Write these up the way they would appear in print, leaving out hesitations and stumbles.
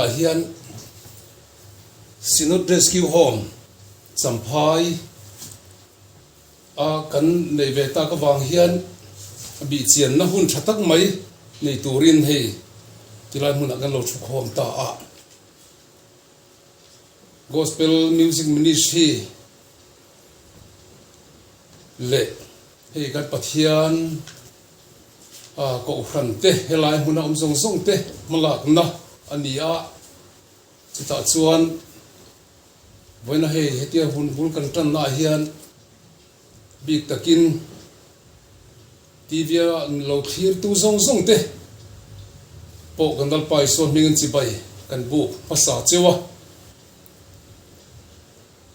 hunah hian Synod Rescue Home Champhai a kan neih ve tak avang hian bihchianna hun tha tak mai nei turin hei tilai hmunah kan lo thukhawm ta a. Gospel Music Ministry leh hei kan Pathian Kohhran te helai hmuna awm zawng zawng te hmalakna a ni a, chutah chuan vawiina hei hetia hun bul kan tanna ah hian bik takin TV a lo thlirtu zawng zawng te pawh kan Lalpa Isua hmingin chibai kan buk hmasa cheu a.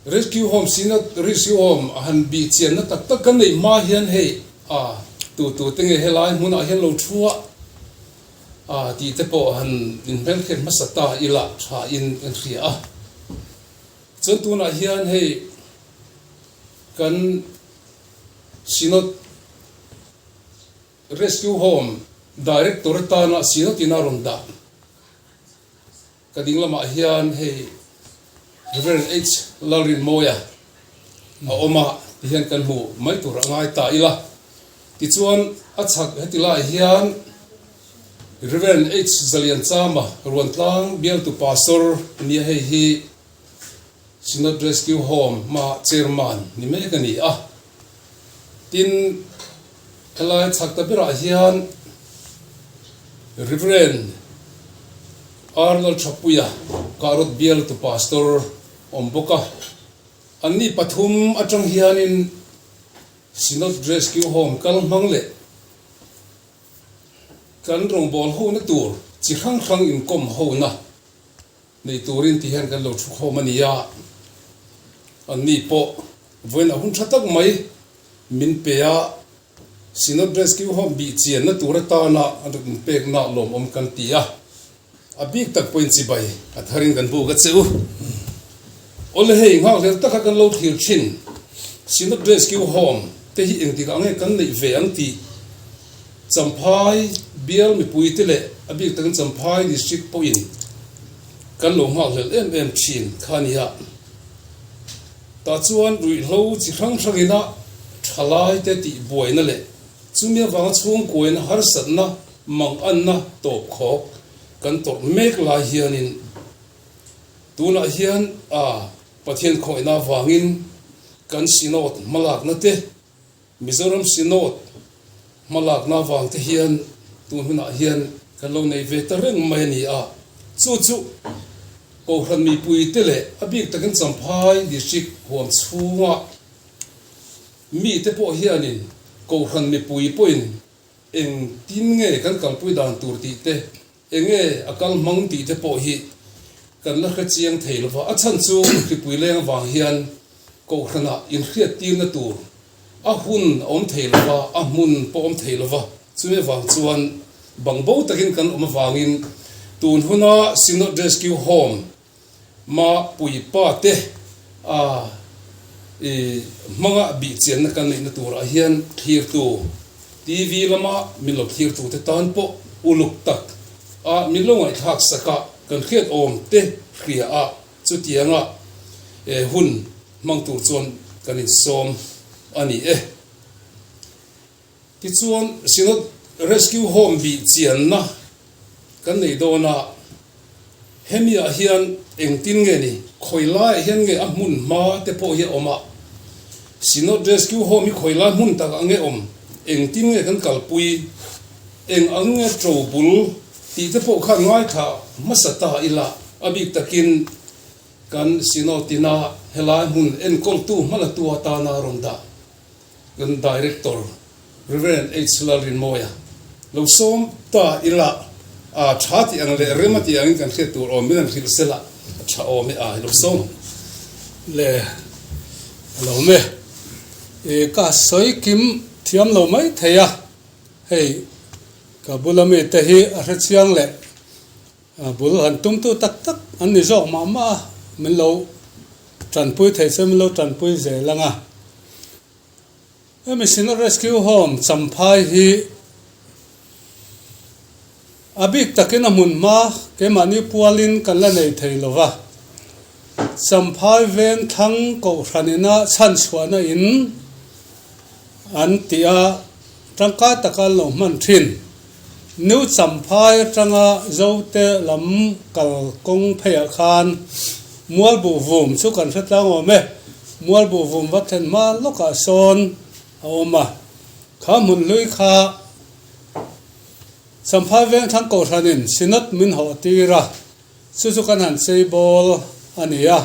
Rescue Home Synod Rescue Home a han bih chianna tak tak kan neih hma hian hei a tu tu te nge helai hmunah hian lo thu a a tih te pawh han inhmelkhet hmasa ta ila tha in kan hria a. Chuan tunah hian hei kan Synod Rescue Home Director atana Synod in a rawn dah. Ka ding lamah hian hei Rev. H. Lalrinmawia a awm a ti hian kan hmu mai tur a ngai ta ila. Tichuan a chhak heti laiah hian Rev. H. Zalianchama Ruantlang bialtu Pastor nia hei hi Synod Rescue Home hma Chairman ni mek a ni a. Tin helai chhak ta berah hian Rev. Arnold Thapuia Karot bialtu Pastor awm bawk a. Anni pathum atang hianin Synod Rescue Home kal hmang leh kan rawngbâwl hona tur chi hrang hrang inkawm hona nei turin ti hian kan lo thu khawm a ni a. Anni pawh vawiin a hun tha tak mai min pe a. Synod Rescue Home bih chianna tur atana an rawn inpekna lawmawm kan ti a, a bik tak pawhin chibai a tharin kan buk a che u. Awle hei nghakhlel taka kan lo thlir thin Synod Rescue Home te hi engtikah nge kan neih ve ang tih Champhai bial mipuite leh a bik takin Champhai District pawhin kan lo nghakhlel em em thin kha nia. Tah chuan ruihhlo chi hrang hrangina thalaite tih buaina leh chumi avanga chhungkuaina harsatna manganna tawpkhawk kan tawrh mek lai hianin tunah hian a Pathian khawihna avangin kan Synod hmalakna te Mizoram Synod hmalakna avang te hian tun hunah hian kan lo nei ve ta reng mai a ni a, chu chu Kohhran mipui te leh a bik takin Champhai District huam chhunga mite pawh hianin Kohhran mipui pawhin engtin nge kan kalpui dan tur tih te, enge a kal hmang tih te pawh hi kan la hre chiang thei lo va, a chhan chu hripui leng avang hian Kohhranah inhriattirna tur a hun a awm thei lo va, a hmun pawh awm thei lo va, chumi avang chuan bang bo takin kan awm avangin tun huna Synod Rescue Home ma puipa te a i hmanga bihchianna kan neihna turah hian thlirtu TV lama min lo thlirtute tan pawh uluk tak a min lo ngaihthlak sak a, kan hriat awm te hria a chutianga hun hmang tur chuan kan insawm a ni e. Tichuan Synod Rescue Home bih chianna kan nei dawn a, hemi ah hian engtin nge ni, khawi laiah hian nge a hmun hma te pawh hi a awm a, Synod Rescue Home hi khawi lai hmun tak ah nge awm, engtin nge kan kalpui, eng ang nge to bul tih te pawh khan ngaithla hmasa ta ila, a bik takin kan Synod ina helai hmun enkawltu hmalatu atana rawn dah. Kan Director Rev. H. Lalrinmawia lo sawm ta ila a tha tih ang leh rem a tih angin kan hriat tur awm min an hrilh sela a tha awm e a lo sawm. Le a lo awm e. I ka sawi kim thiam lo mai thei a, hei ka bula mite hi a hrechiang leh bul han tumtu tak tak an ni zawk mah mah a, min lo Tanpui thei chu min lo tanpui zel ang a. Hemi Synod Rescue Home Champhai hi A bik takin a hmun hma keimahni pualin kan la nei thei lo va. Champhai veng thlang kohhran ina chhanchhuahna in an tih a tangkai taka an lo hman thin. New Champhai atanga Zote lam kal kawng pheiah khan Mualbuh vum chu kan hre tlang awm e. Mualbuh vum va thlen hma lawkah sawn a awm a. Kha hmun hlui kha Champhai Vengthlang Kohhranin Synod min hawh tir a, chu chu kan han chei bawl a ni a,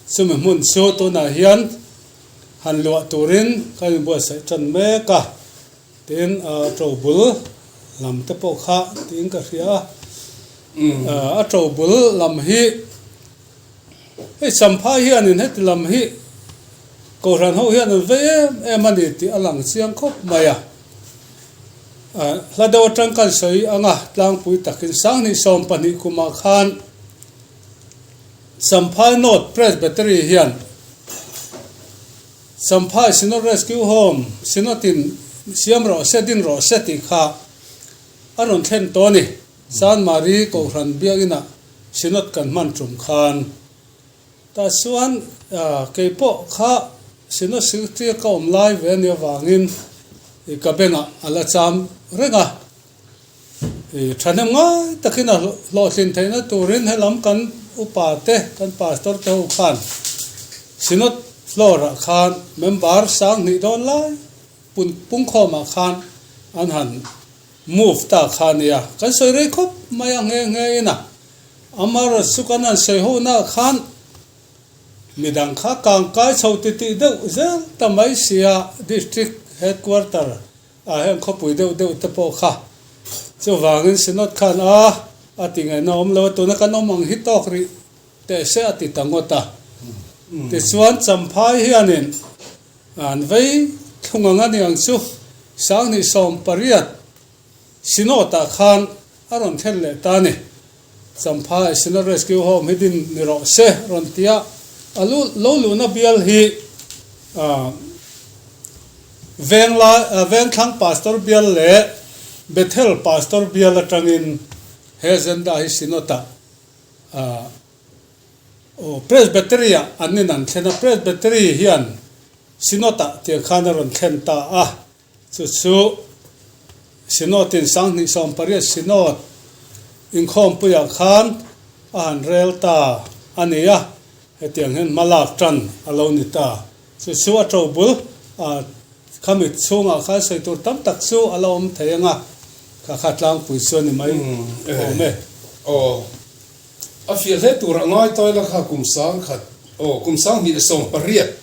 chumi hmun chu tunah hian han luah turin kan inbuatsaih tan mek a, tin a ṭobul lam te pawh kha tiin ka hria a, a ṭobul lam hi hei Champhai hianin heti lam hi Kohhran ho hian an vei em em a ni tih a lang chiang khawp mai a. Hla deuh atang kan sawi ang a, tlangpui takin 2012 kumah khan Champhai North Presbytery hian Champhai Synod Rescue Home Synod-in siam rawh se, din rawh se tih kha a rawn thlen tawh a ni. Sanmari Kohhran Biakinah Synod kan hman tum khan. Tah chuan kei pawh kha Synod Secretary ka awm lai ve a nih avangin ka bengah a la cham reng a. Thahnem ngai takin a hlawhtlin theihna turin helam kan upa te, kan pastor te ho khan Synod floor ah khan member 2000 dawn lai pungkhawmah khan an han move ta kha a nia. Kan sawi rei khawp mai a nghe nghe in a. Amaherawh chu kan han sawi ho naah khan midang kha kang kai chho titih deuh zel ta mai sia District Headquarter ah heng khawpui deuh deuh te pawh kha chuvangin Synod khan a a ti ngaihna awm lo a tuna kan awm ang hi tawk rih teh se a ti ta ngawt a. Tichuan Champhai hianin an vei thlung ang a ni ang chu 2018 Synod ah khan a rawn thlen leh ta a ni. Champhai Synod Rescue Home hi din ni rawh se rawn ti a, a lu lo luhna bial hi Venglai Vengthlang Pastor bial leh Bethel Pastor bial atangin he agenda hi Synod ah Presbytery ah an in an thlen a, Presbytery hian Synod ah tiang khan a rawn thlen ta a. Chu chu Synod-in 2018 Synod inkhawmpuiah khan a han rel ta a ni a, hetiang hian hma lak tan a lo ni ta. Chu chu a to bul a khami chhungah khan sawi tur tam tak chu a la awm thei ang a, kha kha tlangpui chu a ni mai awm e. Aw, a fiah hle tur a ngai tawi la kha kum 1000, aw kum 2018.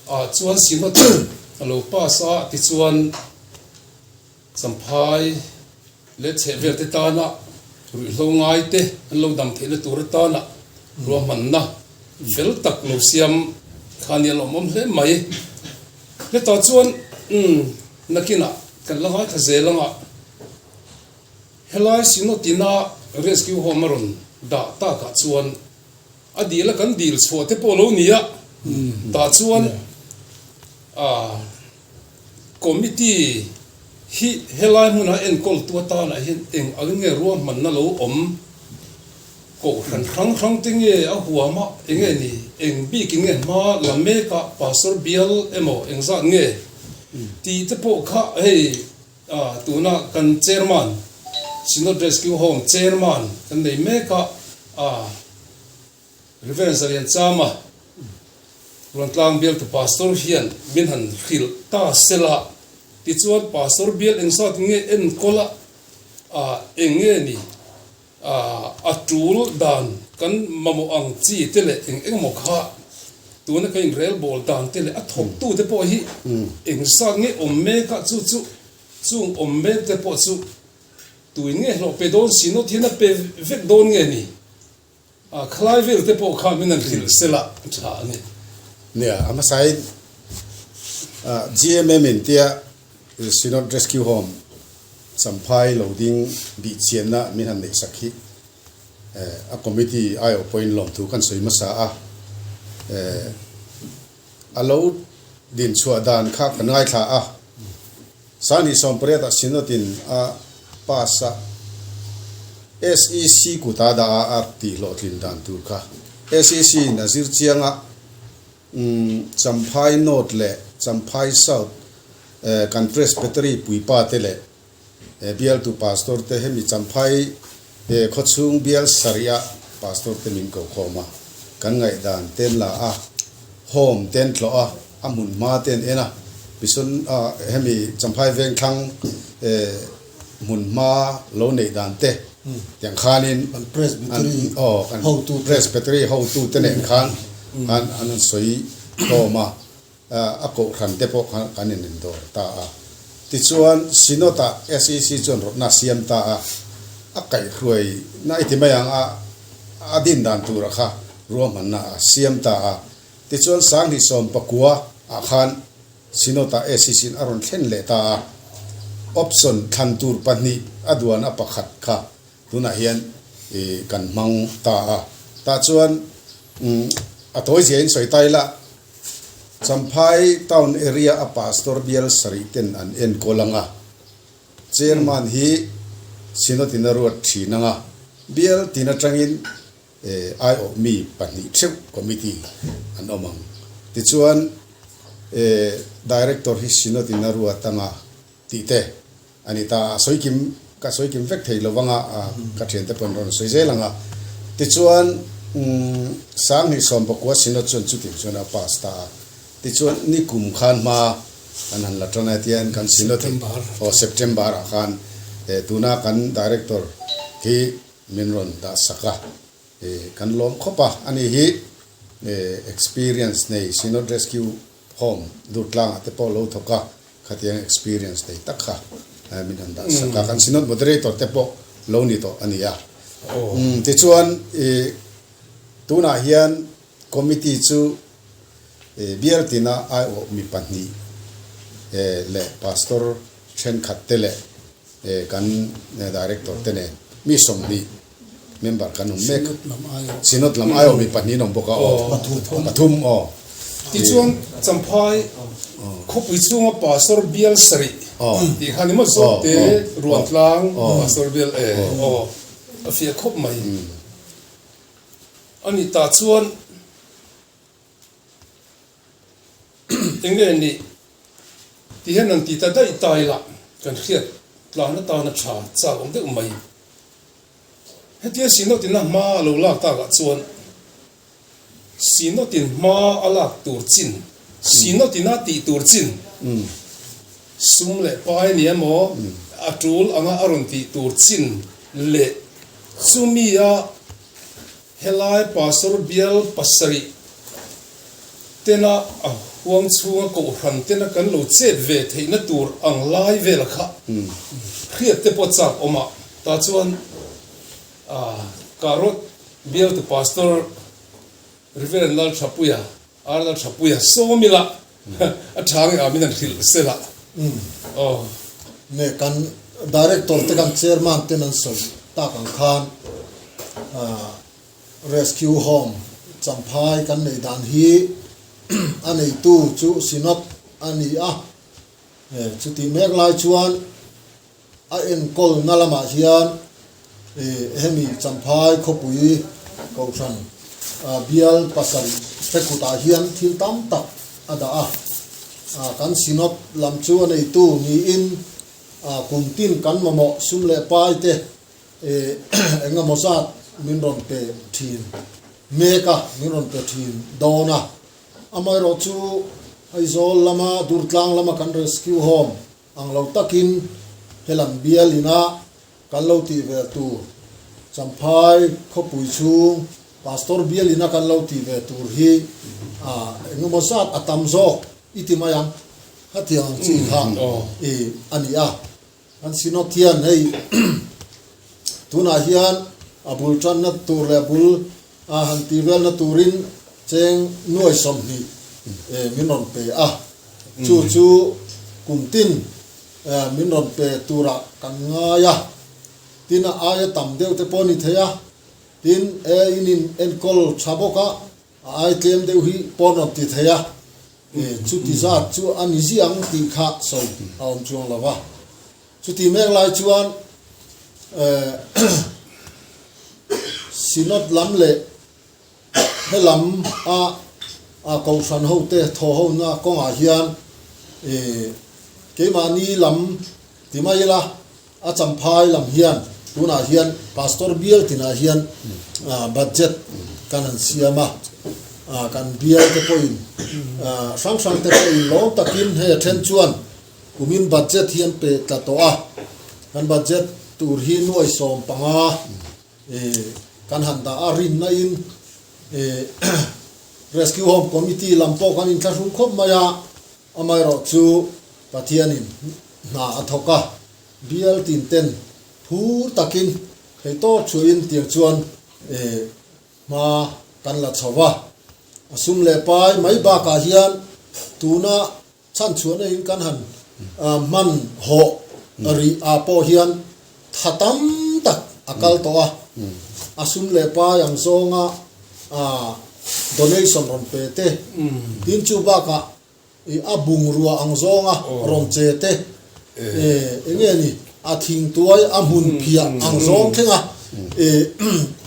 Ah chuan Synod a lo pass a tichuan Champhai leh chhehvel te tana ruihhlo ngai te an lo dam theihna tur atana ruahmanna fel tak lo siam kha nia lawmawm hle mai. Hetah chuan umm nakinah kan la ngaithla zel anga helai Synod ina Rescue Home a rawn dah takah chuan A dil a kan dil chhuah te pawh lo ni a, tah chuan committee hi helai hmuna enkawl tu atanah hian eng ang nge ruahmanna lo awm, kohhran hrang hrang te nge a huam a, eng nge ni, eng bik in nge hma la mek a, pastor bial emaw engzat nge tih te pawh kha hei tuna kan chairman Synod Rescue Home chairman kan nei mek a, Rev. Zalianchama Ruantlang bialtu pastor hian min han hrilh ta sela, tichuan pastor bial engzat nge enkawl a, eng nge ni a tul dan kan mamawh ang chi te leh eng engemaw kha tuna ka inrel bawl dan te leh a thawktu te pawh hi engzat nge awm mek a, chu chu chung awm mek te pawh chu Tuin nge hlawh pe dawn si nawt hian a pe vek dawn nge ni? A khalai vel te pawh kha min han hrilh sela a tha a ni. Nia, a hmasain GMM in tia Synod Rescue Home Champhai lo ding bih chianna min han neihsak hi a committee aiawh pawhin lawmthu kan sawi hmasa a. A lo dinchhuah dan kha kan ngaithla a. 2018 ah Synod in a. pass a, SEC kuta dah a a tih hlawhtlin dan tur kha SEC in a zir chiang a, Champhai North leh Champhai South kan Presbytery puipa te leh bialtu Pastor te hemi Champhai khawchhung bial sarih a Pastor te min ko khawm a, kan ngaihdan ten la a, home ten tlawh a, a hmun hma ten en a, Mission hemi Champhai Vengthlang hmun hma lo neih dan te tiang khanin Kan Presbytery hotu te. Presbytery hotu te nen khan an an sawi khawm a, a kohhran te pawh kha kan in indawr ta a. Tichuan Synod ah SEC chuan rawtna a siam ta a, a kaihhruai na i ti mai ang a, a din dan tura kha ruahmanna a siam ta a. Tichuan 2019 ah khan Synod-ah SEC-in a rawn thlen leh ta a, option thlan tur pahnih a duan a pakhat kha tunah hian kan hmang ta a. Tah chuan a tawi ziain sawi ta ila, Champhai town area a pastor bial sarih ten an enkawl ang a, chairman hi Synod-in a ruat thin ang a, bial tin atangin Aiawh mi pahnih theuh committee an awm ang. Tichuan Director hi Synod in a ruat anga tih te a ni ta a, sawi kim ka sawi kim vek thei lo vanga ka thiante pawh an rawn sawi zel ang a. Tichuan 2019 Synod chuan chutiang chuan a pass ta a. Tichuan nikum khan hma an han la tan a tian kan Synod in aw September ah khan tuna kan Director hi Min rawn dah sak a, kan lawm khawp a, ani hi experience nei Synod Rescue Home Durtlangah te pawh lo thawk a, khatiang experience nei tak kha min han dah sak a, kan Synod Moderator te pawh lo ni tawh a ni a. Tichuan tunah hian Committee chu bial tina aiawh mi pahnih leh Pastor thenkhat te leh Kan Director te nen mi 20 member kan awm mek. Synod lam aiawh mi pahnih an awm bawk a aw. Pathum aw. Tichuan Champhai khawpui chhunga Pastor bial sarih tih kha ni maw Zawkte Ruantlang Pastor bial e aw a fiah khawp mai. A nih tah chuan Eng nge nih ti hian an ti ta daih ta ila kan hriat tlan atana tha chak awm deuh mai. Hetia Synod-in a hma a lo lak takah chuan Synod-in hma a lak tur chin, Synod-in a tih tur chin, sum leh pai a ni emaw a tul anga a rawn tih tur chin leh chumi a Helai Pastor bial pasarih tena a huang chhunga kohhran tena kan lo chet ve theihna tur ang lai vela kha hriat te pawh chak awm a, tah chuan Karot bialtu Pastor Reverend Lalthapuia, R Lalthapuia sawm ila a tha nge a min an hrilh sel a. Aw. Nge kan Director te kan Chairman ten an sawi tak ang khan Rescue Home Champhai kan neih dan hi a neitu chu Synod a ni a, chutih mek lai chuan A enkawlna lamah hian hemi Champhai khawpui Kohhran bial pasarih te kutah hian thil tam tak a dah a. Kan Synod lam chu a neitu niin kum tin kan mamawh sum leh pai te eng emaw zat min rawn pe thin mek a, min rawn pe thin dawn a. Amaherawhchu Aizawl lama Durtlang lama kan Rescue Home Ang lo takin helam bial ina kan lo tih ve tur, Champhai khawpui chhung Pastor bial ina kan lo tih ve tur hi engemaw zat a tam zawk i ti mai ang. Khatiang ang chi kha i a ni a. Kan Synod hian hei tunah hian a bul tanna tur leh a bul a han tih velna turin cheng nuai 20 min rawn pe a. Chu chu kum tin min rawn pe turah kan ngai a, tin a aia tam deuh te pawh a ni thei a, tin e in in enkawl tha bawk a, a ai tlem deuh hi pawh an rawn ti thei a, chuti zat chu a ni ziah ang tih kha sawi a awm chuang lo va. Chuti mek lai chuan. Synod lam leh helam a a kohhran hote thaw hona kawngah hian keimahni lam ti mai ila a champhai lam hian tunah hian pastor bial tinah hian budget kan han siam a, kan bial te pawhin hrang hrang te pawhin lawm takin hei a then chuan Kumin budget hi an pe tla tawh a, kan budget tur hi nuai 15 kan han dah a, rinna in Rescue Home Committee lam pawh kan inthlahrung khawp mai a, amaherawh chu Pathianin hna a thawk a, bial tin ten phur takin theihtawp chhuahin tiang chuan Hma kan la chho va, a sum leh pai mai bakah hian tuna chhanchhuahna in kan han hman hawh rih ah pawh hian tha tam tak a kal tawh a, a sum leh pai ang zawnga donation rawn pe te, tin chu bakah I a bungrua ang zawnga rawn che te, eng nge ni, a thingtuai a hmun phiah ang zawng thleng a,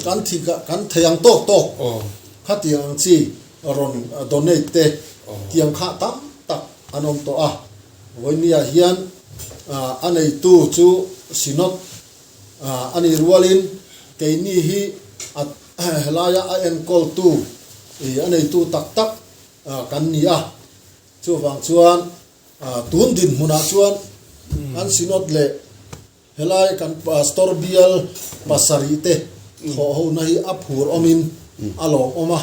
kan thi kan thei ang tawk tawk khatiang ang chi rawn donate te tiang kha tam tak an awm tawh a. Vawinia hian a neitu chu Synod a nih rualin keini hi a helaia a enkawltu a neitu tak tak kan ni a, chuvang chuan tun dinhmunah chuan kan Synod leh helai kan Pastor bial pasarih te thawh hona hi a phur awmin a lawmawm a,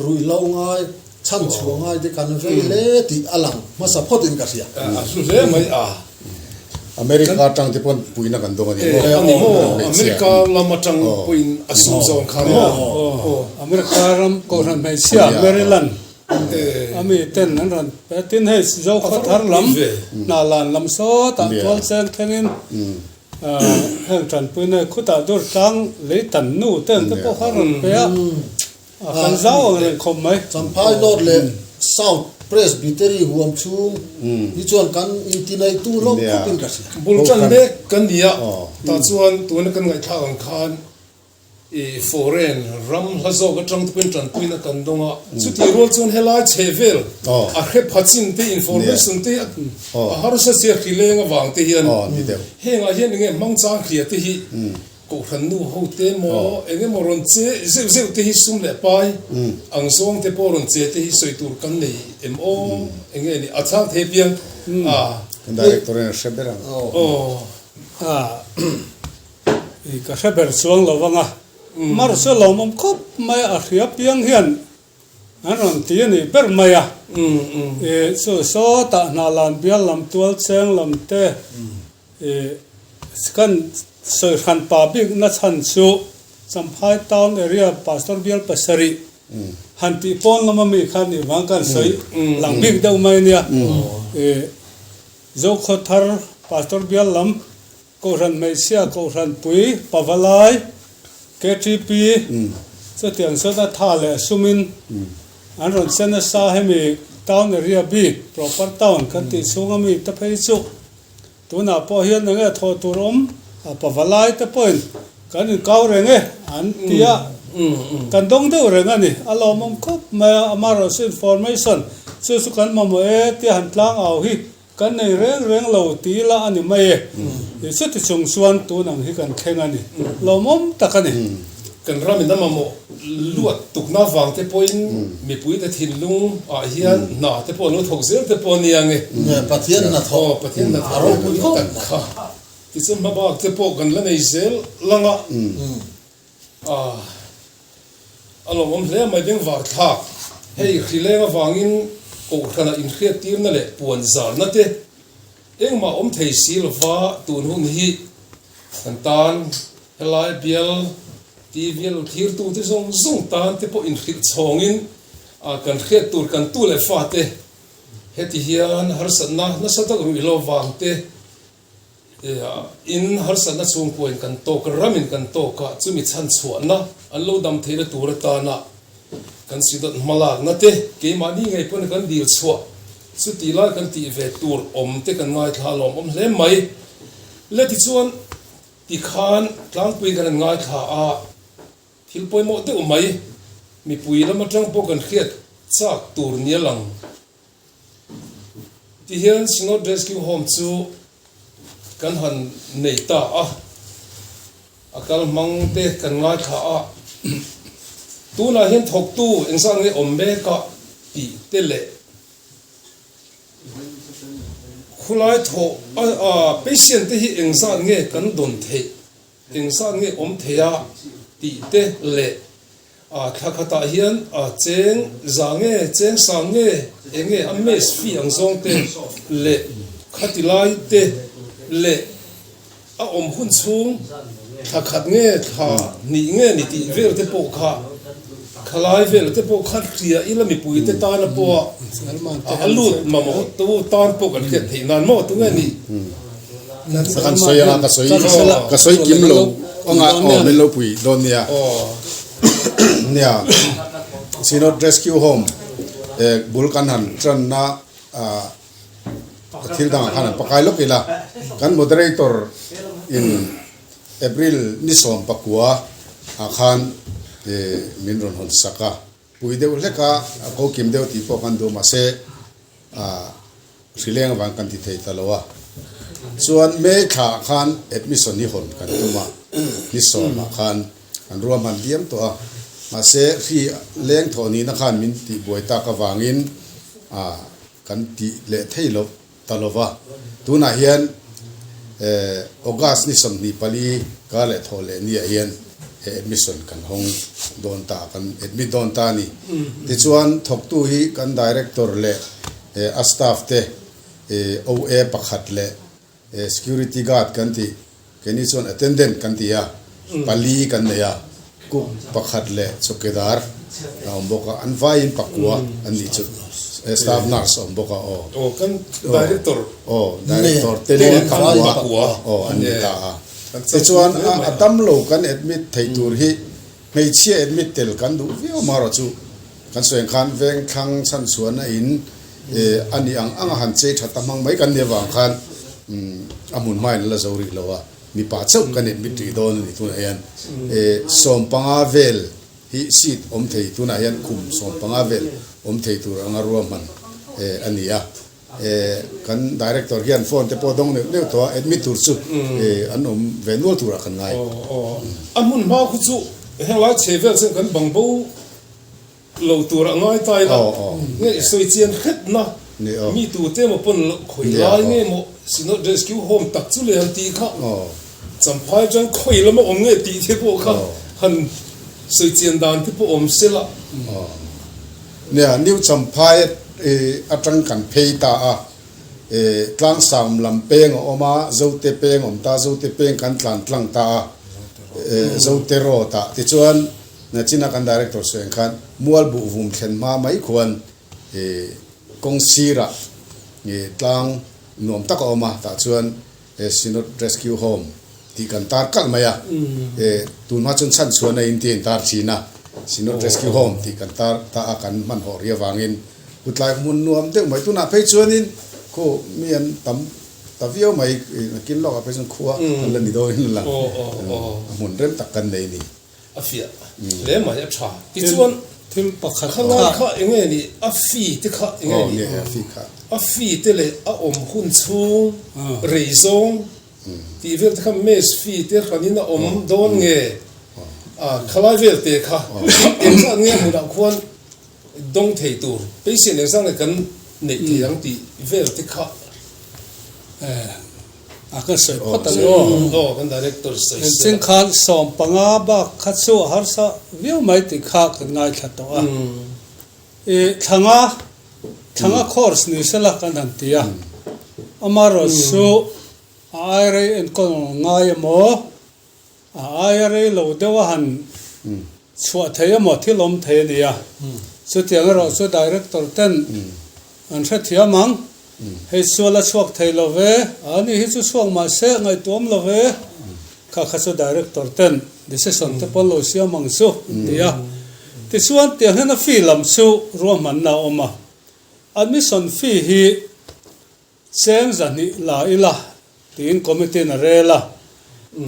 ruihhlo ngai chhan chhuah ngai te kan vei hle tih a lang hmasa phawtin ka hria. A hlu hle mai a. America atang te pawn puihna kan dawng a ni maw? A ni maw? America lam atang pawhin a sum zawng kha a ni maw? America ram Kohhran hmeichhia Maryland a mi ten an rawn pe tin hei Zokhaw thar lam Hnahlan lam sawtah tual cheng thlengin heng tanpuina khutah dur tlang lei tan nu ten te pawh kha rawn pe a. A kan zau ang reng khawp mai. Champhai North leh South Presbytery huam chhung hi chuan kan intineitu hlawm khawpin ka hria. Bul tan mek kan ni a, tah chuan tuna kan ngaihthlak ang khan i foreign ram hla zawk atang te pawhin tanpuina kan dawng a, chutih rual chuan helai chhehvel a hre pha chin te information te a harsa sia hrileng avang te hian hengah hian enge hmangchang hria te hi Kohhran nu ho te maw eng emaw rawn che zeuh zeuh te hi sum leh pai ang zawng te pawh rawn che te hi sawi tur kan nei em aw eng nge ni a chhang thei piang a. Kan director in a hre ber ang. Aw. A i ka hre ber chuang lo vang a mar chu lawmawm khawp mai a hria piang hian an rawn ti a ni ber mai a i chu sawtah hnahlan bial lam tual cheng lam te I kan sawi hran pa bik na chhan chu Champhai town area pastor bial pasarih han tih pawn lama mi kha nih vang kan sawi lang bik deuh mai ania. I Zokhaw thar pastor bial lam Kohhran hmeichhia Kohhran pui Pavalai KTP chutiang chuan a tha leh sumin an rawn che nasa hemi town area bik proper town kan tih chhunga mi te phei chu Tunah pawh hian enge thawh tur awm a pavalai te pawhin kan inkau reng e an ti a, kan dawng deuh reng a ni. A lawmawm khawp mai a, amaherawhchu information chu chu kan mamawh e tia han tlang au hi kan nei reng reng lo ti ila a ni mai e. Chuti chung chuan tun ang hi kan thleng a ni. Lawmawm tak a ni. Kan ramin a mamawh luat tukna vang te pawhin mipuite thinlung ah hian hna te pawh an lo thawk zel te pawh a nia nge. Pathian hnathawk Aw Pathian hnathawk ropui tak kha. Tichuan hmabak te pawh kan la nei zel lang a, ah a lawmawm hle mai bengvar thlak. Hei hrileng avangin Kohhranah inhriattirna leh puan zarna te engmah awm thei si lova tun hun hi kan tan Helai bial TV a lo thlirtute zawng zawng tan te pawh inhrilh chhawngin kan hriat tur kan tu leh fate heti hian harsatna nasa tak ruih lo vang te in harsatna chhungkuain kan tawk ramin kan tawk a, chumi chhan chhuahna an lo dam theihna tur atana kan Synod hmalakna te keimahni ngei pawn kan dil chhuah chuti lai kan tih ve tur awm te kan ngaithla alawm awm hle mai. Le tichuan. Tikhan tlangpui kan han ngaithla a, thil pawimawh deuh mai mipui lam atang pawh kan hriat chak tur nia lang. Tihian Synod Rescue Home chu kan han nei ta a, a kal hmang te kan ngaithla a, tunah hian thawktu engzat nge awm mek a tih te leh Khulai thawh a patient te hi engzat nge kan dawn theih, engzat nge awm thei a tih te leh thla khatah hian cheng za nge cheng sang nge enge a mess fee ang zawng te leh khati lai te leh a awm hun chhung thla khat nge thla hnih nge ni tih vel te pawh kha khalai vel te pawh kha hria ila mipui te tana pawh a lut mamawh tu tan pawh kan hriat theih nan maw tunge ni. Ka kan sawi anga ka sawi ka sawi kim lo anga aw min lo pui dawn nia nia Synod Rescue Home bul kan han tanna Thil dangah khan an pakai lawk ila, kan moderator in April ni 19 ah khan min rawn hawn sak a, pui deuh hlek a, a ko kim deuh tih pawh kan duh mahse hrileng avang kan ti thei ta lo a. Chuan May thla ah khan admission hi hawn kan tum a, ni 10 ah khan an ruahman diam tawh a, mahse hri leng thawh nihna khan min tihbuai tak avangin Kan tih leh thei lo ta lo va, tunah hian August ni 24 kar leh thawh leh niah hian he admission kan hawng dawn ta, kan admit dawn ta a ni. Tichuan thawktu hi kan director leh a staff te OA pakhat leh Security guard kan tih, keini chuan attendant kan ti a, pali kan nei a, cook pakhat leh chawkedar a awm bawk a, an vaiin pakua an nih chu, staff nurse a awm bawk a aw. Aw kan director. Aw director te leh pakua aw an ni ta a. Tichuan a damlo kan admit theih tur hi hmeichhia admit tel kan duh viau marawh chu kan sawi ang khan vengthlang chhanchhuahna in A nih ang anga han chei that a hmang mai kan nih avang khan a hmun hmain a la zo rih lo a, mipa chauh kan admit rih dawn a ni tunah hian. 15 vel hi seat awm thei tunah hian khum 15 vel awm thei tur anga ruahman a ni a. Kan director hian phone te pawh dawng neuh neuh tawh a, admit tur chu an awm ve nual turah kan ngai. A hmun hma khu chu henglai chhe vel chuan kan bang bo. Lo tur a ngai ta ila, nge i sawi chian hretna mi tute emaw pawn khawi lai nge maw Synod Rescue Home tak chu le han tih kha Champhai chuan khawi lama awm nge tih te pawh kha han sawi chian dan te pawh awm se la. Nia, New Champhai atang kan phei ta a, Tlangsam lam peng a awm a, Zote peng a awm ta, Zote peng kan tlan tlang ta a, Zote Road ah tichuan Nachina kan director sawi ang khan mual buh vum thlen hma mai khuan kawng sirah tlang nuam tak a awm a, tah chuan Synod Rescue Home tih kan tar kalh mai a, tun hma chuan chhanchhuahna in tih a intar thin a, Synod Rescue Home tih kan tar ta a kan hmanhawh rih avangin kutlai hmun nuam deuh mai tunah phei chuanin khu mi an tam ta viau mai nakin lawkah phei chuan khua kan la ni dawn in a lang a hmun rem tak kan nei a ni. A fiah hle mai a tha. Tichuan thil pakhat kha lai kha enge ni a fee te kha enge ni a fee te leh a awm hun chhung rei zawng tih vel te kha mess fee te hranin a awm dawn nge a khalai vel te kha engzat nge hmunah khuan dawng thei tur patient engzat nge kan neih thei ang tih vel te kha. A ka sawi phawt ang aw. Aw kan director sawi sela. Engtin khan 15 bak kha chu a harsa viau mai tih kha kan ngaithla tawh a. I thlanga thlanga course ni sela kan han ti a. Amaherawh chu a ai rei enkawl ngai emaw a aia rei lo deuh a han chhuah thei emaw thil awm thei a ni a. Chutiang erawh chu director ten an hrethiam ang. Hei sual a chhuak thei lo ve, a ni hi chu chhuak mah se ngaihtuam lo ve, kha kha chu director ten decision te pawn lo siam ang chu an ti a. Tichuan tiang hian a fee lam chu ruahmanna a awm a, admission fee hi cheng 200 la ila tiin committee in a rel a.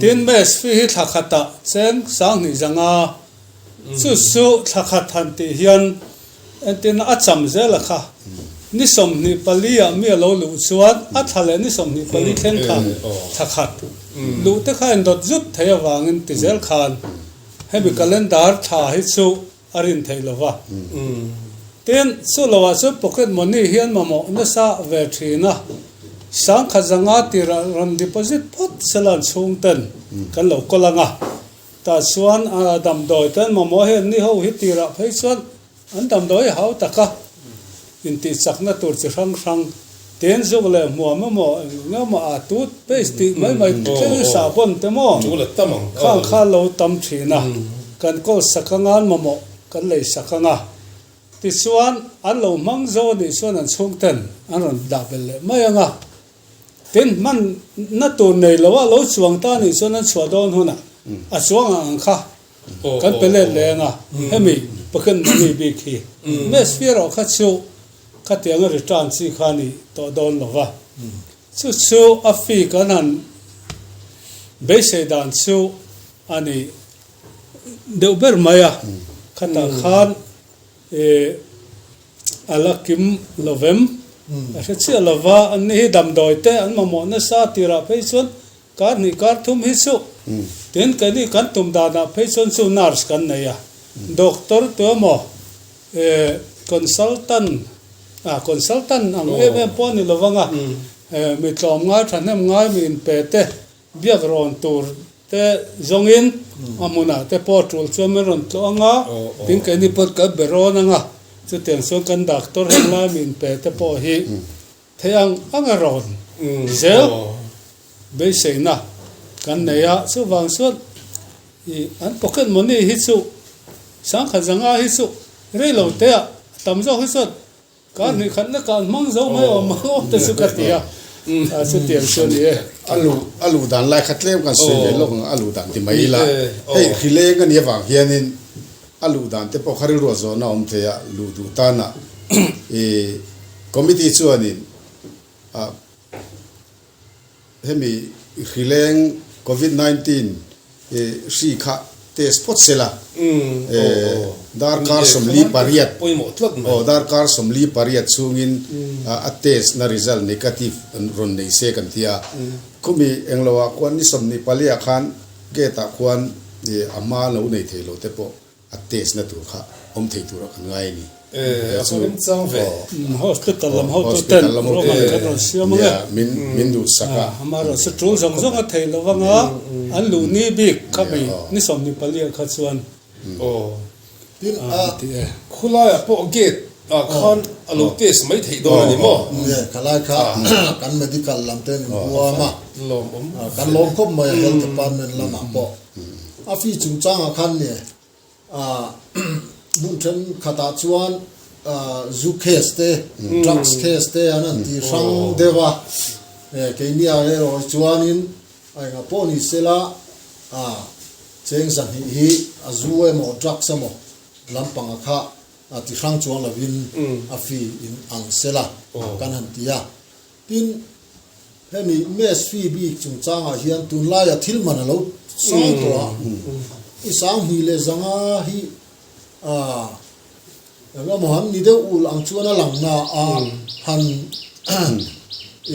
Tin, mess fee hi thla khatah cheng 2000 zanga chu chu thla khat han tih hian entirna a cham zel a kha. Ni 24 ah mi a lo luh chuan a thla leh ni 24 thleng kha thla khat luh te kha indawt zut thei avangin ti zel khan hemi calendar thla hi chu a rin theih lo va. Tin, chu loah chuan pocket money hian mamawh nasa ve thin a, 1000 tirah rawn deposit phawt sela an chhungten kan lo kawl ang a. Tah chuan damdawi ten mamawh hi an ni ho hi tirah phei chuan an damdawi hi hau tak a, intihchakna tur chi hrang hrang, tin zuk leh hmuam emaw eng emaw a toothpaste tih mai mai thleng sahbawn te maw khang kha lo tam thin a, kan kawl sak anga an mamawh kan lei sak anga tichuan an lo hmang zo a nih chuan an chhungten an rawn dah belh leh mai anga tin hman na tur nei lo a lo chuang ta a nih chuan an chhuah dawn hunah a chuang ang ang kha Kan pe let leh anga hemi pocket money bik hi mess fee erawh kha chu khatianga return chi kha a ni tawh dawn lo va, chu chu a fee kan han beisei dan chu a ni deuh ber mai a, khatah khan ih a la kim lo vem a hre chiah lo va, an ni hi damdawi te an mamawh nasa tirah phei chuan Kar hnih kar thum hi chu tin keini kan tum danah phei chuan chu nurse kan nei a, doctor tu emaw eh consultant ah consultant ang em em pawh a ni lovang a, eh mi tlawm ngai thahnem ngai mi inpe te biak rawn tur te zawngin a hmunah te pawh tul chuan min rawn tlawh ang a, tin keini pawh kan be rawn ang a, chutiang chuan kan doctor heng lai mi inpe te pawh hi Thei ang ang a rawn zel beiseina kan nei a, chuvang chuan ih an pocket money hi chu 1000 hi chu rei lo te ah tam zawk hi chuan kar hnih khat lek ah an hmang zo mai awm ang aw te chu ka ti a, chutiang chu a ni e. A luh a luh dan lai kha tlem kan sawi ve lawk ang a luh dan ti mai ila hei hrileng a nih avang hianin A luh dan te pawh kha rilruah zawhna a awm thei a, luh duh tanah i committee chuanin ah hemi hrileng covid 19 i hri kha test phawt se la, darkar 48 aw darkar 48 chhungin a test na result negative rawn nei se kan ti a, khumi englo ah khuan ni 24 ah khan Gate ah khuan i a hma lo nei thei lo te pawh a test na tur kha awm thei tur ah kan ngai a ni. E, a chu remchang ve. Hospital lam hotu ten ruahman kan rawn siam ang e. Min min duh sak a. Amaherawh chu tul zawng zawng a thei lo vang a, an luh ni bik kha mi ni 24 ah kha chuan. Aw. Tin, a khulaiah pawh gate ah khan a lo test mai theih dawn a ni maw? Nge, khalai kha kan medical lam te min huam a, kan lawm khawp mai a health department lamah pawh. A fee chungchangah khan nge, hmun thenkhatah chuan zu case te, drugs case te an han ti hrang deuh a, keini ah erawh hi chuanin a engah pawh ni sela, Cheng 200 hi a zu emaw drugs emaw lampanga kha a ti hrang chuang lovin a fee in ang sela kan han ti a. Tin, hemi mess fee bik chungchangah hian tunlaia thil man a lo sang tawh a, i 2500 hi eng emaw han ni deuh ul ang chuan a lang na a, han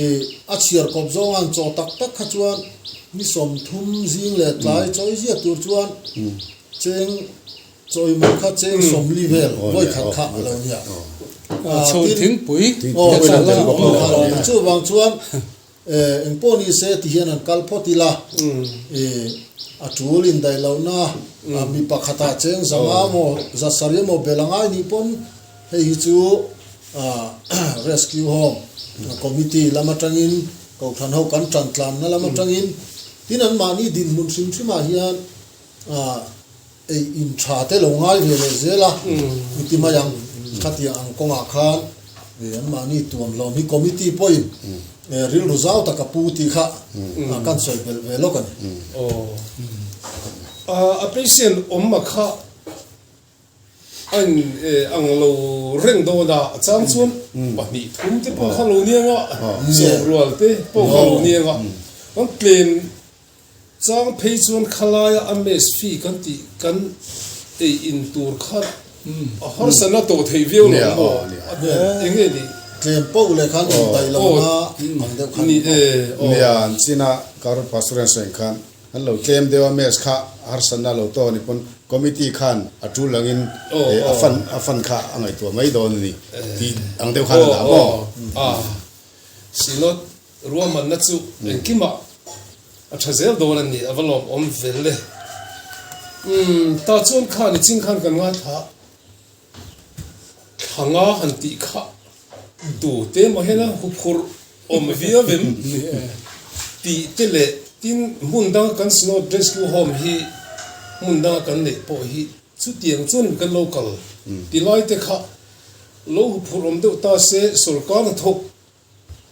i a chhiar kawp zawng an chaw tak tak kha chuan ni 30 zing leh tlai chawi zia tur chuan cheng chawi mai kha cheng 40 vel vawi khat kha a lo nia. Chhun thingpui chuvang chuan Eng pawh ni se ti hian an kal phawt ila, a tul indaih lohna mi pakhatah cheng 500 maw 700 maw bel a ngai nih pawn hei hi chu Rescue Home Committee lam atangin Kohhran ho kan tan tlanna lam atangin tin anmahni dinhmun hrim hrimah hian ei in tha te lo ngai ve leh zel a, i ti mai ang, khatiang ang kawngah khan anmahni tuam hlawm hi committee pawhin rilru zau tak a pu tih kha kan sawi belh ve lawk a ni. Aw, a patient awm a kha a in ang lo reng dawn a, a chang chuan pahnih thum te pawh kha lo ni ang a, sawm rual te pawh kha lo ni ang a, kan tlem. Chang phei chuan khalaia a mess fee kan tih kan ei in tur kha a harsatna tawh theih viau lo maw? Eng nge nih? Tlem poh leh khan indaih lohna ang deuh khan ni maw? Nia, an china Kar Pastor an sawi khan an lo tlem deuh a mess kha harsatna lo tawh a ni pawn committee khan a tul angin a fund a fund kha a ngaihtuah mai dawn a ni tih ang deuh khan a dah maw? Synod Ruahmanna chu engkimah a tha zel dawn a ni, a va lawmawm vel e. Umm, tah chuan khan i ching khan kan ngaithla thla nga han tih kha tu te maw hian a huphurh awm viau em tih te leh tin hmun danga kan Synod Rescue Home hi hmun danga kan neih pawh hi chutiang chuan kan lo kal ti lai te kha lo huphurh awm deuh ta se sorkar hnathawk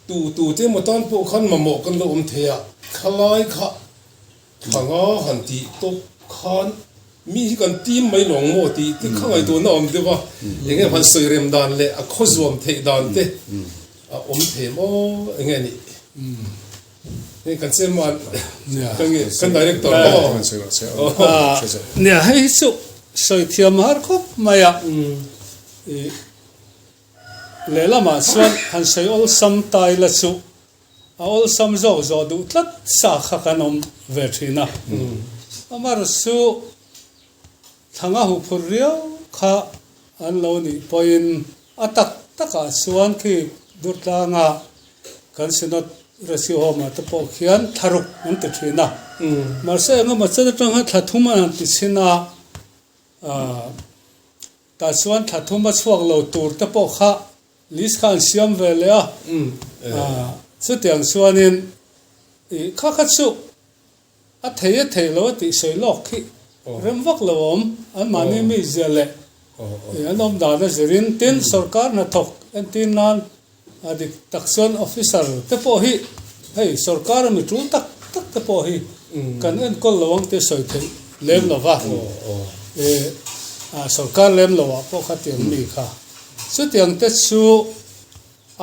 Tu tu te emaw tan pawh khan mamawh kan lo awm thei a, thlalai kha thla nga han tih tawp khan mi hi kan tim mai lawng maw tih te kha ngaihtuahna a awm deuh a, eng nge han sawi rem dan leh a khaw zuam theih dan te a awm thei maw eng nge nih hei kan chairman ka nge kan director maw. Nia hei hi chu sawi thiam har khawp mai a, ih. Lehlamah chuan han sawi awlsam ta ila chu a awlsam zawk zawh duh tlat sa kha kan awm ve thin a. Amar chu thlang a huphur riau kha an lo nih pawhin a tak takah chuan khi Durtlanga kan Synod Rescue Home-ah te pawh khian thlaruk an ti thin a. Mahse engemaw chen atang hian thla thum an han ti chhin a. Tah chuan thla thum a chhuak lo tur te pawh kha list kha an siam ve leh a, chutiang chuanin ih kha kha chu a thei a thei lo a tih sawi lawk khi rem vak lo a awm, anmahni mi zia leh ih an awm dan a zirin tin sorkar hnathawk entir nan a dik tak chuan officer te pawh hi hei sorkar a mi tul tak tak te pawh hi kan enkawl lo ang tih sawi theih lem lo va, ih sorkar lem lo ah pawh kha tiang mi kha chutiang te chu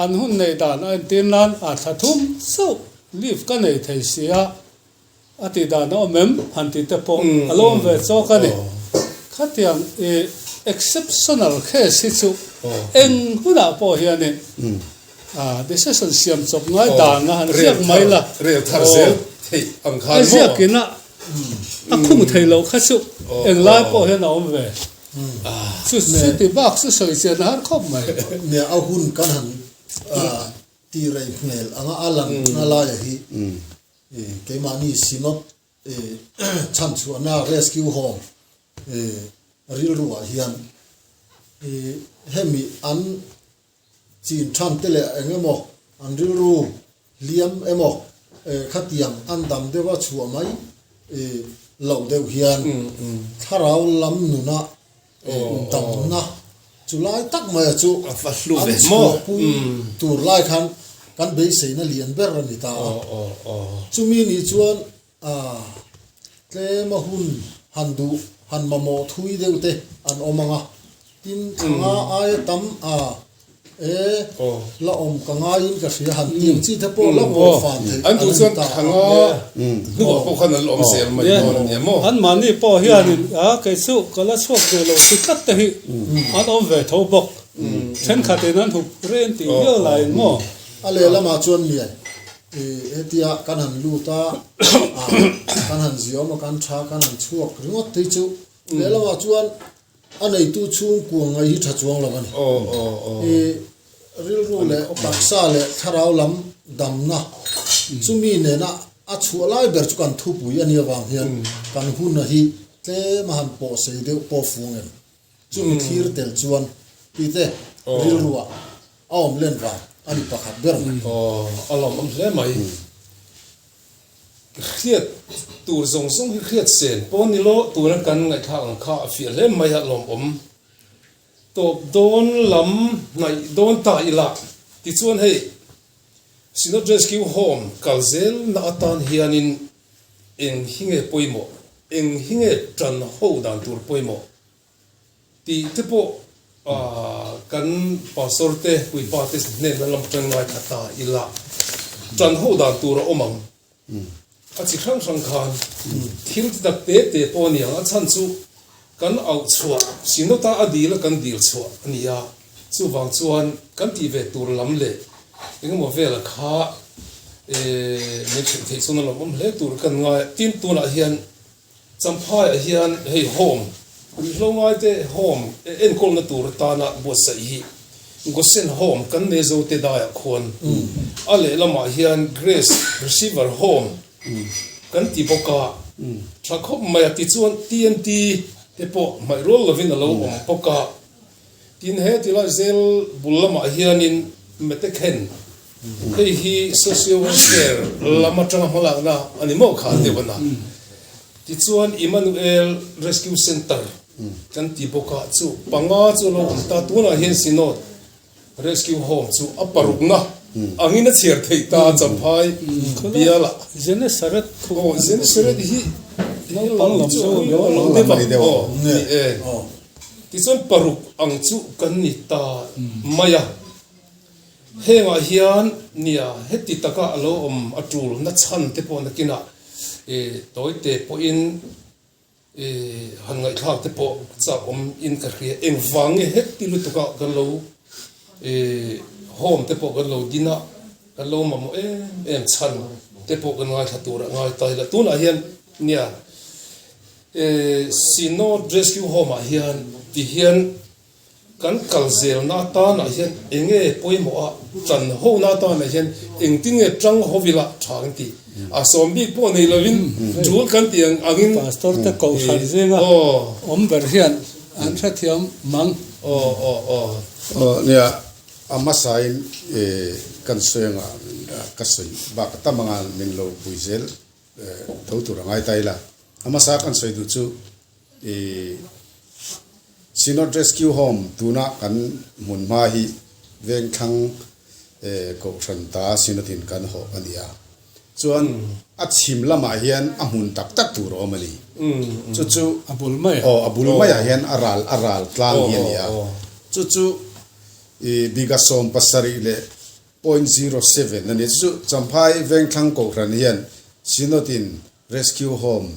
an hun neih dan a entir nan a thla thum chauh leave ka nei thei si a. A tih dan a awm em? Han tih te pawh a lo awm ve chawk a ni. Khatiang i exceptional case hi chu eng hunah pawh hianin decision siam chawp ngai dan a han ziak mai la. Rel thar zel theih ang khan maw? A ziakin a a khung thei loh kha chu englai pawh hian a awm ve. Chu chuti bak chu sawi chian a har khawp mai. Nia a hun kan han ti rei hmel anga a lan na laia hi Keimahni Synod chhanchhuahna Rescue Home rilruah hian hemi an chin than te leh eng emaw an rilru hliam emaw khatiang an dam deuha chhuah mai loh deuh hian thlarau lam nuna Damna chu lai tak maia chu an chhuahpui tur lai khan kan beiseina lian ber a ni ta a. Chumi nih chuan tlema hun han duh han mamawh thui deuh te an awm ang a, tin thla aia tam a E, la awm ka ngaiin ka hria han tih ang chi te pawh la pawh fan theih an ni ta. Hnuah pawh khan an la awm zel mai dawn a nia maw? Anmahni pawh hianin a kei chu ka la chhuak duh lo ti tlat te hi an awm ve tho bawk. Thenkhatin an hup reng tih viau laiin maw? A lehlamah chuan miai hetia kan han lut a, kan han ziawm a, kan tha kan han chhuak ringawt te hi chu lehlamah chuan A neitu chhungkua ngai hi tha chuang lo a ni. I rilru leh taksa leh thlarau lam damna chumi nena a chhuah lai ber chu kan thupui a nih avang hian kan huna hi tlem a han pawh sei deuh pawh fung em? Chumi thlir tel chuan tite rilruah a awm len vang a ni pakhat ber mai. A lawmawm hle mai. Hriat tur zawng zawng hi hriat sen pawh ni lo, tuna kan ngaihthlak ang kha a fiah hle mai a lawmawm. Tawp dawn lam hnaih dawn ta ila tichuan hei Synod Rescue Home kal zel na atan hianin eng hi nge pawimawh, eng hi nge tan ho dan tur pawimawh Tih te pawh kan pastor te puipa te hnenna lam atang ngaithla ta ila tan ho dan tur a awm ang. A chi hrang hrang khan thil ti tak te te pawh a ni ang, a chhan chu kan auh chhuah Synod-a a dil a kan dil chhuah a ni a, chuvang chuan kan tih ve tur lam leh engemaw vela kha min hrilh theih chuan a lawmawm hle tur kan ngai a, tin tunah hian Champhaiah hian hei home, ruihhlo ngaite home enkawlna tur atana buatsaih hi Gosen Home kan nei zo te daiah khuan a lehlamah hian Grace Receiver Home kan ti bawk a, tha khawp mai a tichuan TNT te pawh hmaih rual lovin a lo awm bawk a. Tin he tilai zel bul lamah hianin Metekhen hei hi Socio Welfare lam atanga hmalakna a ni maw kha deuh a na. Tichuan Emmanuel Rescue Centre kan ti bawk a, chu panga chu a lo awm ta. Tunah hian Synod Rescue Home chu a parukna angin a chhiar theih ta Champhai bialah. Genesaret khu. Aw Genesaret hi naupang lam chu a lo deuh a, aw ni e. Tichuan paruk ang chu kan ni ta mai a, hengah hian nia heti taka a lo awm a tul na chhan te pawh nakinah tawite pawhin han ngaihthlak te pawh chak awm in ka hria. Engvang nge heti lutuka kan lo home te pawh kan lo din a, kan lo mamawh em em chhan te pawh kan ngaithla tur a ngai ta ila. Tunah hian nia. Synod Rescue Home ah hian ti hian kan kal zelna atanah hian enge pawimawh a, tan hona atanah hian engtin nge tang ho ila tha kan ti. A sawm bik pawh nei lovin tul kan tih ang angin. Pastor te kohhran zinga awm ber hian an hrethiam mang. Aw aw aw. Aw nia, a hmasain kan sawi anga ka sawi bak tam anga min lo pui zel Tho tur a ngai ta ila. A hmasa kan sawi duh chu i Synod Rescue Home tuna kan hmun hma hi Vengthlang Kohhran ta Synod in kan hawh a ni a. Chuan a chhim lamah hian a hmun tak tak tur a awm a ni. Chu chu A bul mai. Aw a bul maiah hian a ral a ral tlang hi a ni a. Chu chu i biga 70 leh 0.07 a ni. Chu chu Champhai Vengthlang Kohhran hian Synod-in Rescue Home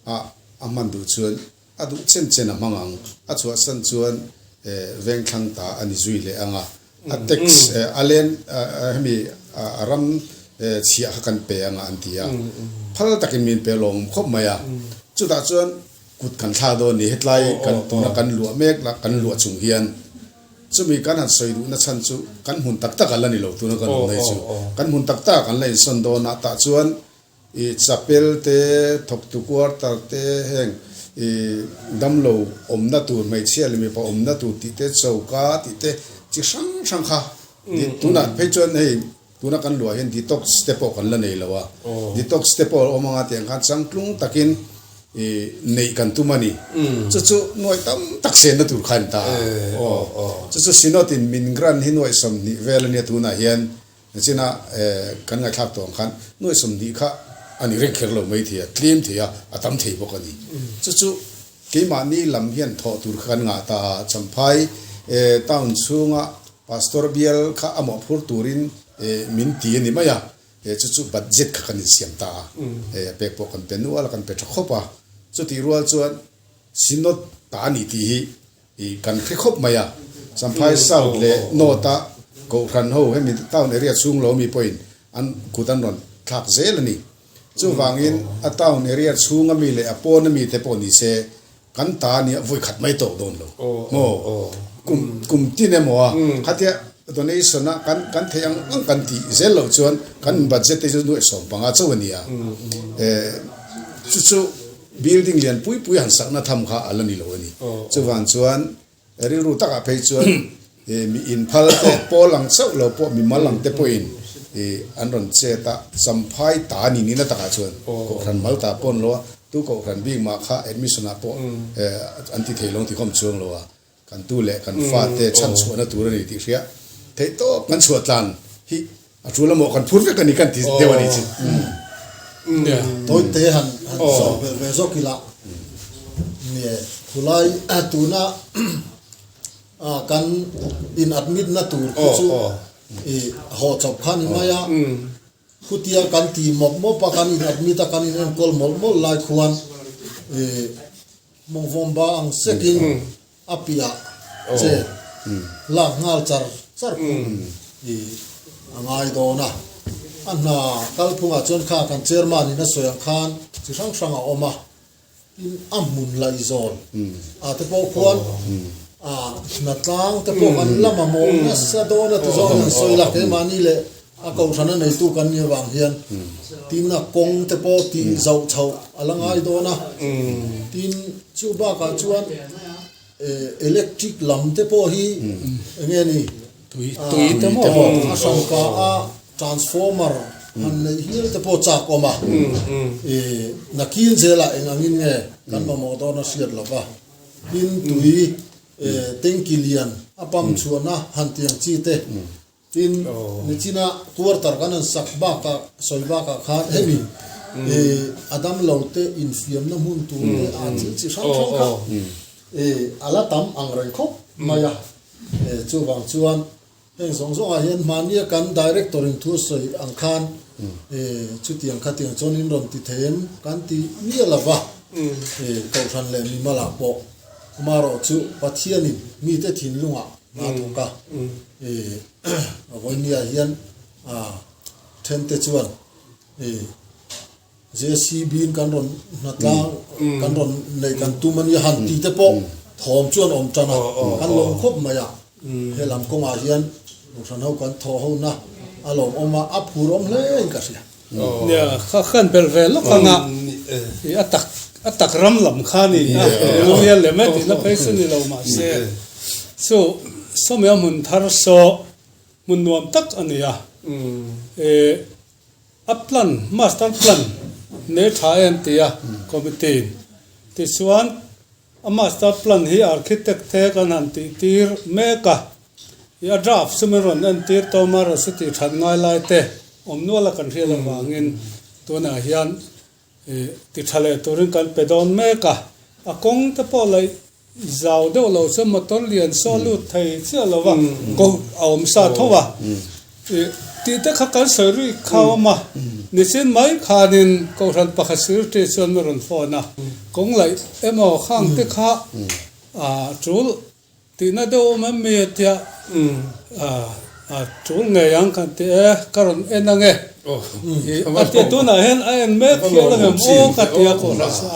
ah a hman duh chuan a duh chen chen a hmang ang. A chhuahsan chuan Vengthlang ta a ni zui leh ang a. A tax a len hemi a ram chhiah kha kan pe ang a an ti a. Phal takin min pe lawm khawp mai a. Chutah chuan kut kan thla dawn ni. Hetlai kan tuna kan luah mek la kan luah chung hian. Chumi kan han sawi duhna chhan chu kan hmun tak tak a la ni lo tuna kan awm mai chu. Kan hmun tak tak an la insawn dawn a, tah chuan i chapel te, thawktu quarter te, heng i damlo awmna tur, hmeichhia leh mipa awmna tur tih te, choka tih te chi hrang hrang kha tunah phei chuan hei tuna kan luah hian detox te pawh kan la nei lo a, detox te pawh a awm anga tiang khan changtlung takin i neih kan tum a ni. Chu chu nuaih tam tak senna tur kha a ni ta a. Aw. Chu chu Synod in min grant hi nuaih 20 vel a nia tunah hian china kan ngaihthlak tawh ang khan nuaih 20 kha a ni reng kher lo mai thei a, tlem thei a, a tam thei bawk a ni. Chu chu keimahni lam hian thawh tur kha kan ngah ta a, Champhai town chhunga Pastor bial kha a mawhphur turin min ti a ni mai a, chu chu budget kha kan insiam ta a, a pek pawh kan pe nual a, kan pe tha khawp a. Chutih rual chuan Synod ta a ni tih hi kan hre khawp mai a, Champhai South leh North-a Kohhran ho hemi town area chhung lo mi pawhin an kut an rawn thlak zel a ni. Chuvangin a town area chhunga mi leh a pawna mite pawh ni se Kan ta nia vawi khat mai tawk dawn lo maw? Kum kum tin emaw a khatia donation a kan kan theih ang ang kan tih zel loh chuan kan budget te chu nuaih 15 chauh a ni a. Eh chu chu building lian pui pui han sakna tham kha a la ni lo a ni. Chuvang chuan rilru takah phei chuan mi inphal te pawl ang chauh lo pawh mi mal ang te pawhin an rawn chet a, Champhai ta ni nihna takah chuan Kohhran mal ta pawn lo a, tu Kohhran bik mah kha admission ah pawh an ti thei lo ti khawm chuang lo a, kan tu leh kan fa te chhan chhuahna tur a ni tih hria theih tawp kan chhuah tlan hi a tul emaw kan phur vek a ni kan ti deuh a ni chu. Tawite han sawi belh ve zawk ila nge khulai tuna kan in admit na tur khi chu i haw chawp kha ni mai a. Khutia kan ti mawp mawp a, kan in admit a, kan in enkawl mawlh mawlh lai khuan ih mawngvawmba ang sekin a piah chet lak nghal char char pawh ih a ngai dawn a. A hna kalphungah chuan kha kan chairman in a sawi ang khan chi hrang hrang a awm a. Tin, a hmun laih zawl ah te pawh khuan hnatlang te pawh kan la mamawh nasa dawn a ti zawng an sawi la, keimahni leh a kohhrana neitu kan nih avang hian tin a kawng te pawh tih zauh chhoh a la ngai dawn a, tin chu bakah chuan electric lam te pawh hi eng nge ni tui te maw a hranpa a transformer han neih hial te pawh chak awm a nakin zelah eng angin nge kan mamawh dawn a hriat lo va tin tui tanky lian a pump chhuahna han tiang chi te tin nichina quarter kan han sak bakah sawi bakah khan hemi a damlo te infiamna hmun tur te a thil chi hrang hrang kha a la tam ang reng khawp mai a. Chuvang chuan heng zawng zawngah hian hmahnia kan Director in thu a sawi ang khan chutiang khatiang chuan in rawn ti thei em kan ti miah lo va, Kohhran leh mimalah pawh amaherawh chu Pathianin mite thinlungah hna thawk a, vawinia hian thente chuan JCB in kan rawn hnatlang kan rawn neih kan tum a nia han ti te pawh thawm chuan awm tan a, kan lawm khawp mai a, he lam kawngah hian Kohhran ho kan thawh ho na a lawm awm a, a phur awm hle in ka hria. Nia, kha khan belh ve lawk ang a, i a tak a tak ram lam kha ni a, nia lem e tihna phei chu ni lo mahse chu sawmia hmun thar saw hmun nuam tak a ni a, e. A plan, master plan, nei tha em ti a committee in. Tichuan a master plan hi architect te kan han tih tir mek a, ih a draft chu min rawn entir tawm a, rawn tih that ngai lai te awm nual a kan hriat avangin tunah hian ih ti tha leh turin kan pe dawn mek a, a kawng te pawh laih zau deuh loh chuan motor lian saw lut thei chiah lo va, ko a awm sa tho a, ih tih te kha kan sawi rui kha a awm a, nichin mai khanin Kohhran pakhat secretary chuan min rawn phone a, kawng laih emaw khang te kha ah tul tihna deuh awm em mi a tia, ah tul ngei ang kan ti e, ka rawn en ang e, ih a tia tunah hian a en mek hial ang em aw ka ti a Kohhran chu.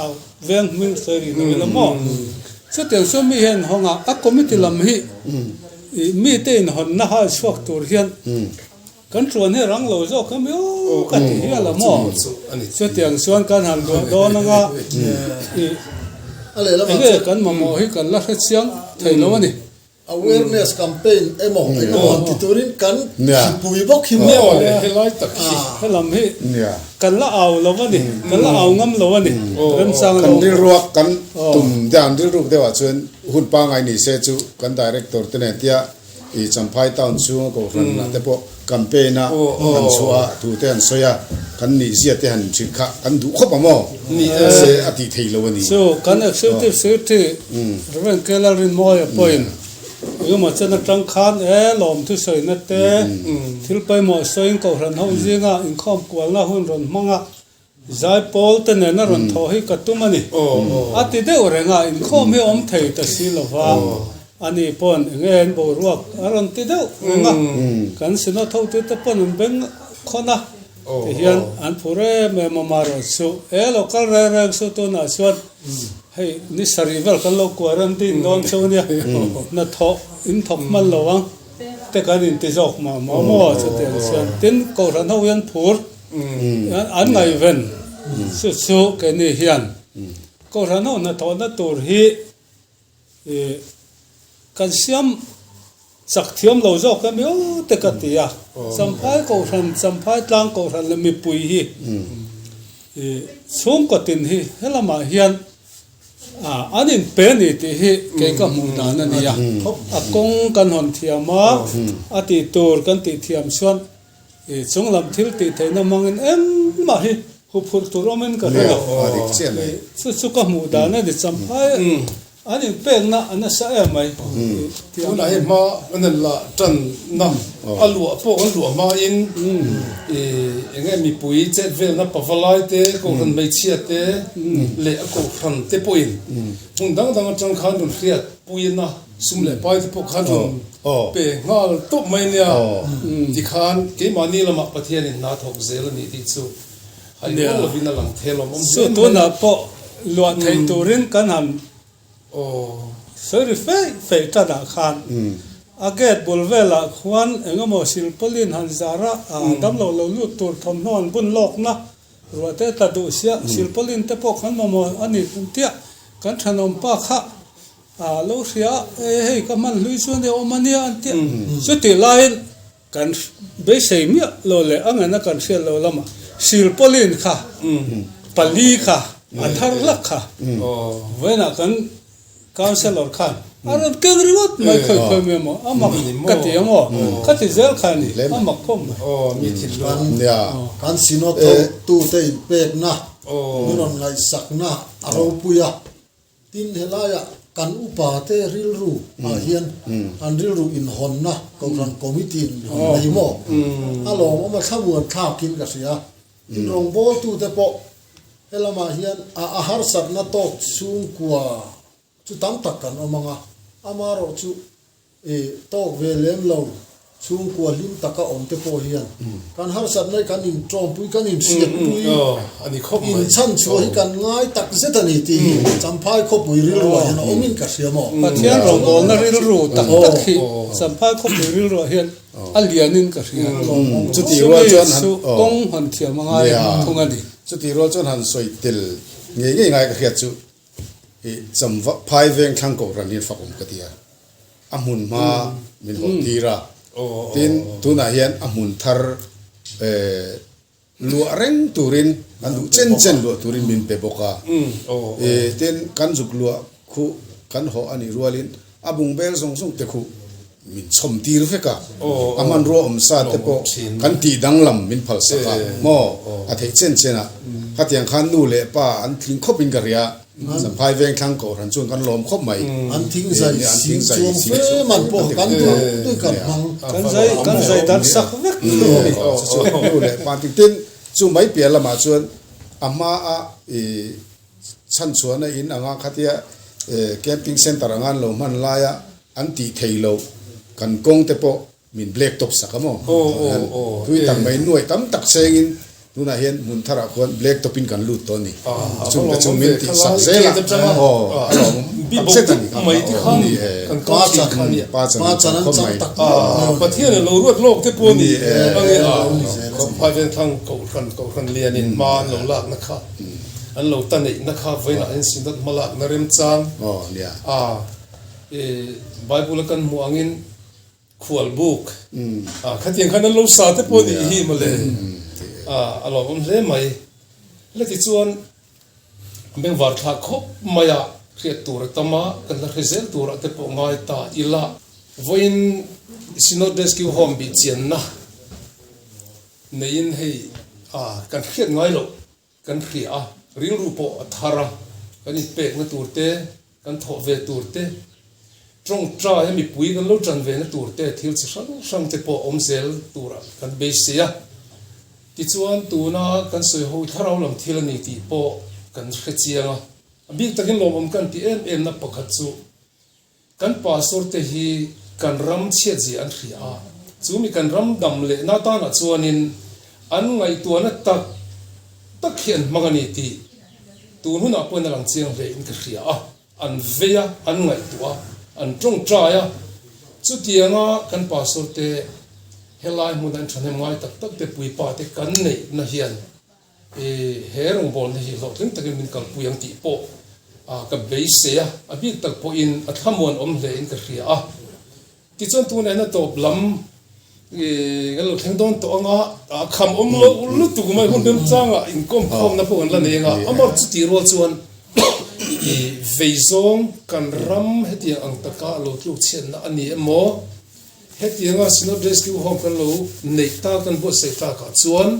Veng hming sawi rih lo ila maw? Chutiang chuan mi hian hawng a, a committee lam hi ih mite inhawnna hal chhuak tur hian kan tuan hi rang lo zawk em aw ka ti hial a maw? Chutiang chuan kan han duah dawn anga ih enge kan mamawh hi kan la hrechiang thei lo a ni. Awareness campaign emaw eng emaw han ti turin kan hripui bawk hi maw? Helai tak hi. Helam hi kan la au lo a ni, kan la au ngam lo a ni, remchang lo. Kan rilruak kan tum deuh, an rilruk deuhah chuan hun pangngai ni se chu kan director te nen tia i Champhai town chhunga kohhran ah te pawh campaign a han chhuah a thu te han sawi a, kan nihzia te han hrilh kha kan duh khawp ang aw, mahse a tih theih lo a ni. Chu kan Executive Secretary Rev. K. Lalrinmawia pawhin engemaw chen atang khan e lawm thusawina te thil pawimawh sawiin Kohhran ho zinga inkhawm kualna hun rawn hmang a, Zaipawl te nena rawn thawh hi ka tum a ni. A ti deuh reng a, inkhawm hi awm thei ta si lo va, ani pawn enge an boruak a rawn ti deuh reng a, kan Synod hotute pawn an beng khawn a, tihian an phur em em a marawh chu e lo kal reng reng chu tunah chuan hei ni sarih vel kan lo quarantine dawn chu ania, hnathawh in thawk hman lo ang te kan inti zawk mah maw maw chutiang chuan tin Kohhran ho hian phur. An ngaihven chu chu keini hian Kohhran ho hnathawhna tur hi kan siam chak thiam lo zawk em io te ka ti a. Champhai Kohhran, Champhai tlang Kohhran leh mipui hi chhungkaw tin hi helamah hian An inpe a ni tih hi kei ka hmuh dan a ni a. A kawng kan hawn thiam a, a tih tur kan tih thiam chuan I chung lam thil tih theihna hmangin engmah hi huphurh tur awmin ka hre lo. Chu chu ka hmuh dan a ni Champhai. An inpekna a nasa em mai. Tunah hian hma an han la tanna a luah pawh an luah hmain eng nge mipui chet velna pavalai te, kohhran hmeichhia te leh a kohhran te pawhin hmun dang dang atang khan rawn hriat puina sum leh pai te pawh khan rawn pe nghal tawp mai nia. Tikhan keimahni lamah Pathianin hna thawk zel a nih tih chu Nia, chu tunah pawh luah theih turin kan han sawi ri feih feih tanah khan a gate bul velah khuan eng emaw silpawlin han zar a, damlo lo lut tur thawmhnaw an bun lawkna ruah te tla duh sia silpawlin te pawh kan mamawh a ni tia kan thenawm pa kha lo hria a, hei ka hman hlui chu ania awm ania an tia chutih laiin Kan beisei miah lo leh a ngana kan hriat lo lamah silpawlin kha pali kha a thar hlak kha vawiinah kan councillor khan a rawn keng ringawt mai khawi khawi mai emaw a mak ka ti ang aw ka ti zel kha a ni a mak khawp mai. Kan synod hotute inpekna min rawn ngaihsakna a ropui a. Tin, helaiah kan upate rilru ah hian an rilru inhawnna Kohhran Committee in hawn nei maw? A lawmawm a thlamuan thlakin ka hria. Tin, rawngbawltute pawh helamah hian a a harsatna tawk chhungkua chu tam tak kan awm ang a, amaherawhchu I tawk ve lem lo, chhungkua hlim taka awm te pawh hian kan harsatna hi kan inṭawmpui, kan inhriatpui, inchhanchhuah hi kan ngai tak zet a ni tih hi Champhai khawpui rilruah hian a awmin ka hria maw? Pathian rawngbawlna rilru tak tak hi Champhai khawpui rilruah hian a lianin ka hria. Chutih rual chuan han Chu kawng han thiam a ngai thung a ni. Chutih rual chuan han sawi tel ngei ngei ngai ka hriat chu I chamva phai veng thlang kohhran hi fak awm ka ti a, a hmun hma min hawh tir a, tin tunah hian a hmun thar luah reng turin an duh chen chen luah turin min pe bawk a, i tin kan zuk luah khuh kan hawh a nih rualin a bungbel zawng zawng te khuh min chhawm tir vek a, a hmanrua awm sa te pawh kan tih danglam min phal sak a maw a theih chen chen a, khatiang khan nu leh pa an tling khawp in ka ria, Champhai veng thlang kohhran chuan kan lawm khawp mai. An thing zai sing chuang fe man pawh kan duh duh kan hmang. Kan zai kan zai dan sak vek nu leh pa tin tin chu mai piah lamah chuan a hma a i chhanchhuahna in anga khatia camping center anga an lo hman laia An tih thei lo, kan kawng te pawh min black top sak a maw? Tui tak mai nuaih tam tak chengin tunah hian hmun tharah khuan black top in kan lut tawh a ni. Chung te chu min tih sak zel a, aw a lawmawm tak zet a ni kha aw ni e. Pa chan an chang khawp mai. Pathian a lo ruat lawk te pawh a ni ange a, Champhai Vengthlang Kohhran Kohhran lianin hma an lo lakna kha an lo ta neihna kha vawiinah hian Synod hma lakna remchang a. Bible a kan hmuh angin khual buk khatiang khan an lo sa te pawh nih hi mawle a lawmawm hle mai. La tichuan bengvar thlak khawp mai a hriat tur a tam a, kan la hre zel turah te pawh ngai ta ila. Vawiin Synod Rescue Home bih chianna neiin hei kan hriat ngai loh. Kan hria a, rilru pawh a thar a, kan inpekna tur te, kan thawh ve tur te, tawngtai a mipui kan lo tan ve na tur te, thil chi hrang hrang te pawh awm zel turah kan beisei a. Tichuan tuna kan sawi ho thlarau lam thil a ni tih pawh kan hre chiang a, a bik takin lawmawm kan tih em em na pakhat chu Kan pastor te hi kan ram chhiatzia an hria a, chu mi kan ram dam lehna tanah chuanin an ngaihtuahna tak tak hi an hmang a ni tih tun hunah pawhin a lang chiang hle in ka hria a, an vei a, an ngaihtuah a, an tawngtai a, chutianga kan pastor te helai hmuna an thahnem ngai tak tak te puipa te kan neihna hian I he rawngbawlna hi hlawhtling takin min kalpui ang tih pawh ka beisei a, a bik tak pawhin a thlamuan awm hle in ka hria a. Tichuan tunah hian a tawp lam kan lo thleng dawn tawh anga a kham awm lo lutuk mai hun remchangah inkawm khawmna pawh kan la nei anga amah chutih rual chuan i veizawng kan ram hetiang ang taka lo tluk chhiatna a ni emaw Hetianga Synod Rescue Home kan lo neih tak kan buatsaih takah chuan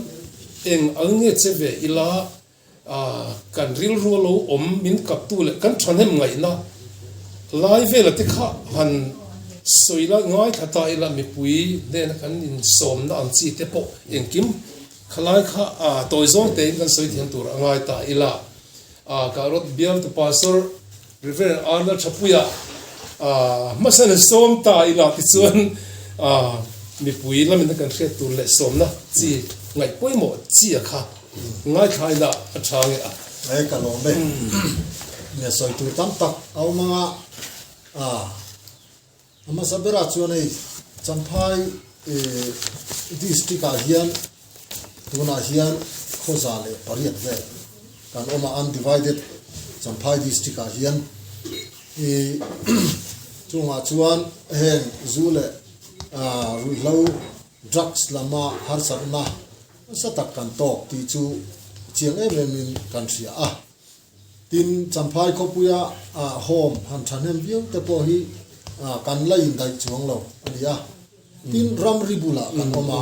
eng ang nge che ve ila kan rilru a lo awm min kaptu leh kan thahnem ngaihna Lai vela te kha han sawi la ngaithla ta ila mipui hnena kan insawmna ang chi te pawh engkim khalai kha tawi zawng tein kan sawi thiam tur a ngai ta ila. Ka rawt bial tu Pastor Rev. Arnold Thapuia hmasa na sawm ta ila tichuan mipui lamin kan hriat tur leh sawmna chi ngaih pawimawh chi a kha ngaithla ila a tha nge a. He ka lawm e. Nge sawi tur tam tak a awm anga a hmasa berah chuan hei Champhai district ah hian tunah hian khawza leh pariat vel kan awm a undivided Champhai district ah hian ih chungah chuan heng zu leh ruihhlo drugs lama harsatna nasa tak kan tawk tih chu chiang em em in kan hria a. Tin, Champhai khawpuia home han thahnem viau te pawh hi kan la indaih chuang lo a ni a. Tin, ramri bulah kan awm a,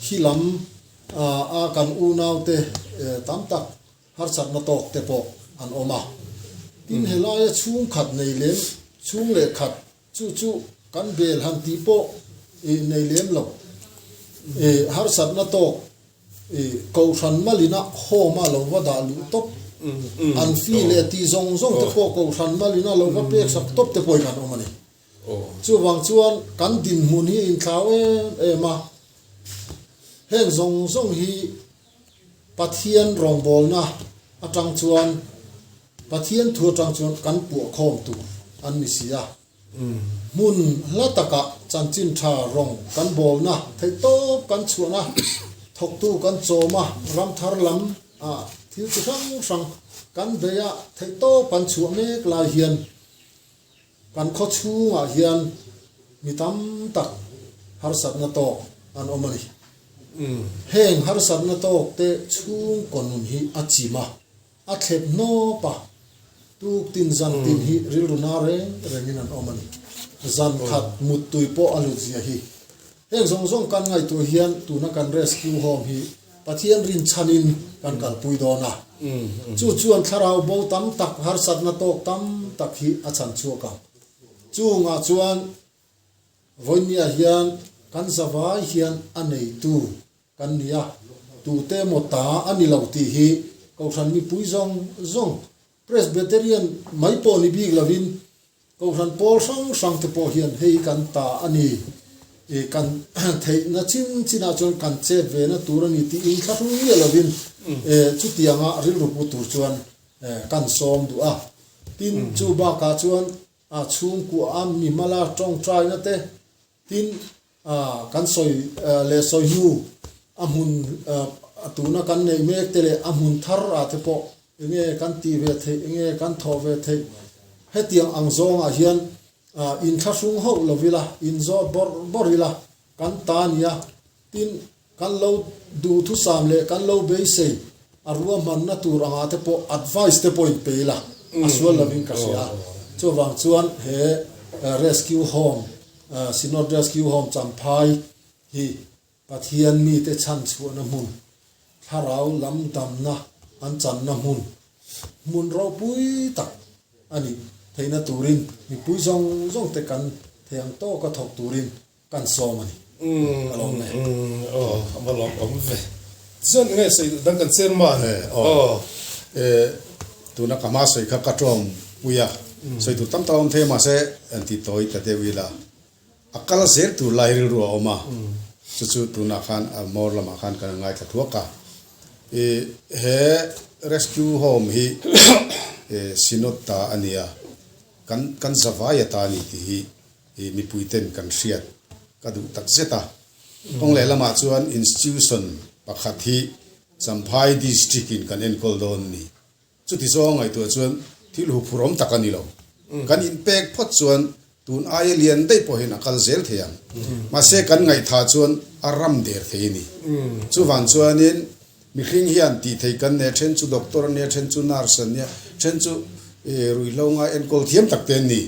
khi lam a kan unaute tam tak harsatna tawk te pawh an awm a. Tin, helaia chhungkhat nei lem, chhung leh khat chu chu kan bel han tih pawh nei lem lo. Harsatna tawk Kohhran malina home-a lo va dah luh tawp, an fee leh tih zawng zawng te pawh Kohhran malina lo va pek sak tawp te pawhin an awm a ni. Chuvang chuan kan dinhmun hi a inthlau em em a, heng zawng zawng hi Pathian rawngbawlna atang chuan, Pathian thu atang chuan kan puahkhawm tur an ni si a. Hmun hla takah chanchin tha rawng kan bawlna, theihtawp kan chhuahna, thawktu kan chawm a, ram thar lam ah thil chi hrang hrang kan bei a, theihtawp kan chhuah mek lai hian kan khaw chhungah hian mi tam tak harsatna tawk an awm a ni. Heng harsatna tawk te chhungkaw nun hi a chim a. A thlep hnawp a, tuk tin zan tin hi rilru na reng rengin an awm a ni. Zan khat muttui pawh a lut zia hi. Heng zawng zawng kan ngaihtuah hian tuna kan rescue home hi Pathian rinchhanin kan kalpui dawn a. Chu chuan thlarau bo tam tak harsatna tawk tam tak hi a chhan chhuak ang. Chungah chuan vawinia hian kan zavai hian a neitu Kan ni a, tute emaw ta a ni lo tih hi Kohhran mipui zawng zawng, Presbyterian mai pawh ni bik lovin Kohhran pawl hrang hrang te pawh hian hei kan ta a ni, kan theihna chin chinah chuan kan chet ve na tur a ni tih inthlahrung miah lovin chutianga rilru pu tur chuan kan sawm duh a. Tin, chu bakah chuan chhungkua a mimala tawngtaina te, Tin, kan sawi leh sawi hnu a hmun tuna kan neih mek te leh a hmun thar ah te pawh enge kan tih ve theih, enge kan thawh ve theih hetiang ang zawngah hian inthlahrung hauh lo ila, inzawt bawrh bawrh ila kan ta nia. Tin, kan lo duhthusam leh kan lo beisei a ruahmanna tur angah te pawh advice te pawh in pe ila a sual lovin ka hria. Chuvang chuan he Rescue Home, Synod Rescue Home Champhai hi Pathian mite chhanchhuahna hmun, thlarau lam damna an channa hmun, hmun ropui tak a nih theihna turin mipui zawng zawng te kan thei ang tawka thawk turin Kan sawm a ni. Ka lawm e. Aw, a va lawm awm ve. Chuan enge sawi duh dang kan chairman? Aw, e, tuna ka hma sawi kha ka tawng pui a, sawi tur tam tak a awm thei a, mahse an ti tawi ta deuh ila, a kal zel tur lai rilru a awm a, chu chu tunah khan a hmawr lamah khan kan ngaithla thuak a. E, he rescue home hi e, Synod ta a ni a, kan kan zavai ata a ni tih hi hi mipui ten kan hriat ka duh tak zet a. Kawng leh lamah chuan institution pakhat hi Champhai District in kan enkawl dawn a ni. Chuti zawng ngaihtuah chuan thil huphurh awm tak a ni lo. Kan inpek phawt chuan tun aia lian daih pawhin a kal zel thei ang. Mahse kan ngaihthah chuan a ram der thei a ni. Chuvang chuanin mihring hian tih thei kan nei a, then chu doctor a nia, then chu nurse a nia, then chu ruihhlo ngai enkawl thiam tak te an ni.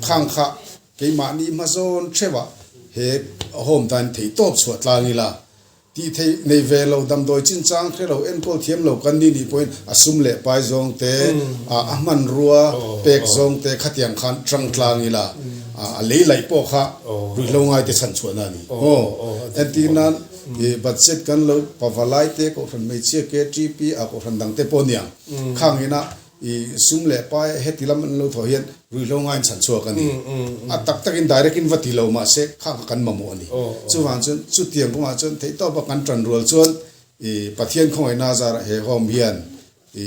Khang kha keimahni hma zawn theuhah he home tan theihtawp chhuah tlang ila. Tih theih nei ve lo, damdawi chinchang hre lo, enkawl thiam lo kan ni nih pawhin a sum leh pai zawng te, a hmanrua pek zawng te khatiang khan tang tlang ila a lei laih pawh kha ruihhlo ngai te chhan chhuahna a ni. Aw, entir nan i budget kan lo pavalai te, kohhran hmeichhia KTP a kohhran dang te pawh aniang khang ina I sum leh pai heti lam an lo thawh hian ruihhlo ngaiin chhan chhuak a ni. A tak takin direct in va ti lo mahse kha kha kan mamawh a ni. Chuvang chuan chutiang kawngah chuan theihtawpa kan tan rual chuan i Pathian khawngaihna azarah he home hian i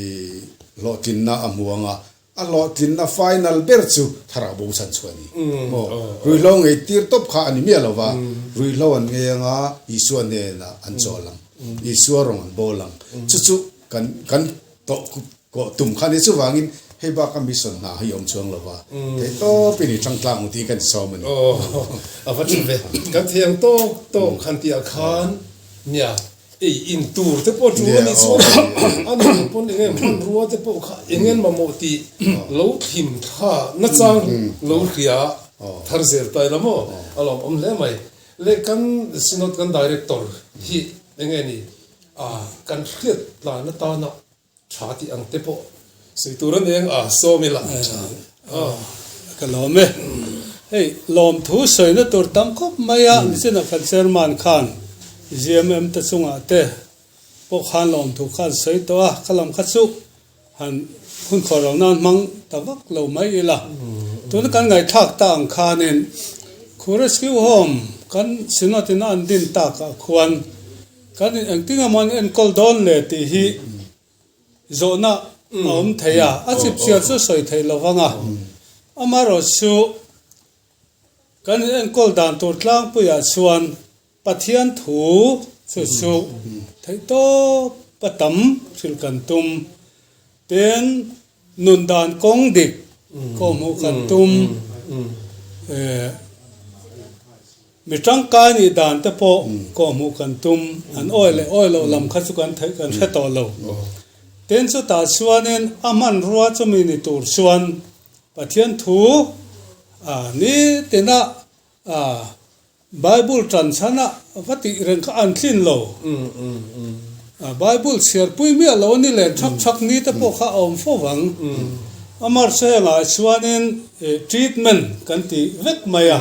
hlawhtlinna a hmu ang a, a hlawhtlinna final ber chu thlarau bo chhan chhuah a ni. Maw? Ruihhlo ngei tir tawp kha a ni miah lo va, ruihhlo an ngei anga Isua hnenah an chawl ang, Isua rawng an bawl ang. Chu chu kan kan Tawh kawh tum kha ni chuvangin hei baka mission hna hi awm chuang lova theih tawpin i tang tlang tiin kan sawm a ni. Aw a va tha ve. Kan thei ang tawk tawk han tih ah khan nia ei in tur te pawh tul a nih chuan a ni tur pawn eng em hmanrua te pawh kha eng en mamawh tih lo thlim thla nachang lo hria thar zel ta ila maw a lawmawm hle mai. Le kan Synod kan Director hi eng nge ni A, kan hriat tlan atana tha tih ang te pawh sawi tur a ni ang a, sawm ila tha a. Ka lawm e. Hei, lawmthu sawina tur tam khawp mai a, nichinah kan chairman khan GMM te chungah te pawh khan lawmthu khan sawi tawh a, ka lam kha chu han hun khawh lo nan hmang ta vak lo mai ila. Tuna kan ngaihthlak ta ang khanin khu rescue home kan Synod in a an din takah khuan Kan in engtin emaw an enkawl dawn le tih hi zawhna a awm thei a, a chipchiar chu sawi theih lo vang a. Amaherawhchu kan in enkawl dan tur tlangpuiah chuan Pathian thu chu chu theihtawp a tam hrilh kan tum. Tin, nun dan kawng dik kawhhmuh kan tum. Mi tangkai nih dan te pawh kawhhmuh kan tum, an awi leh awi loh lam kha chu kan theih kan hre tawh lo. Tin chutah chuanin a hmanrua chumi ni tur chuan Pathian thu a nitina a Bible tan chhana va tih reng kha an tlin lo. Bible chhiarpui miah lo a ni len thak thak ni te pawh kha a awm fo vang. Amarse hengah chuanin treatment kan ti vek mai a,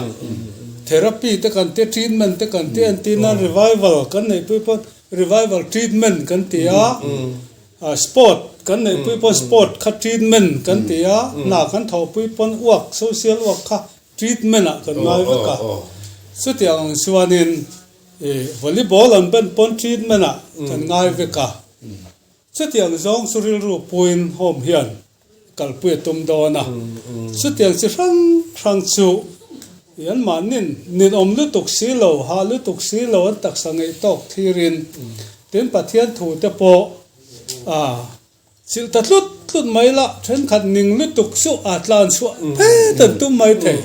therapy te kan tia, treatment te kan tia, entirna revival kan neihpui pawn revival treatment kan ti a, sport kan neihpui pawn sport kha treatment kan ti a, hna kan thawhpui pawn work, social work kha treatment ah kan ngai vek a. Chutiang ang chuanin volleyball an ben pawn treatment ah kan ngai vek a. Chutiang zawng chu rilru puiin home hian kalpui a tum dawn a, chutiang chi hrang hrang chu i anmahnin ninawm lutuk si lo, hah lutuk si lo an taksa ngeih tawk thlirin tin Pathian thu te pawh a chilh ta tlut tlut mai la, thenkhat ning lutuk chu a tlan chhuah phet an tum mai thei,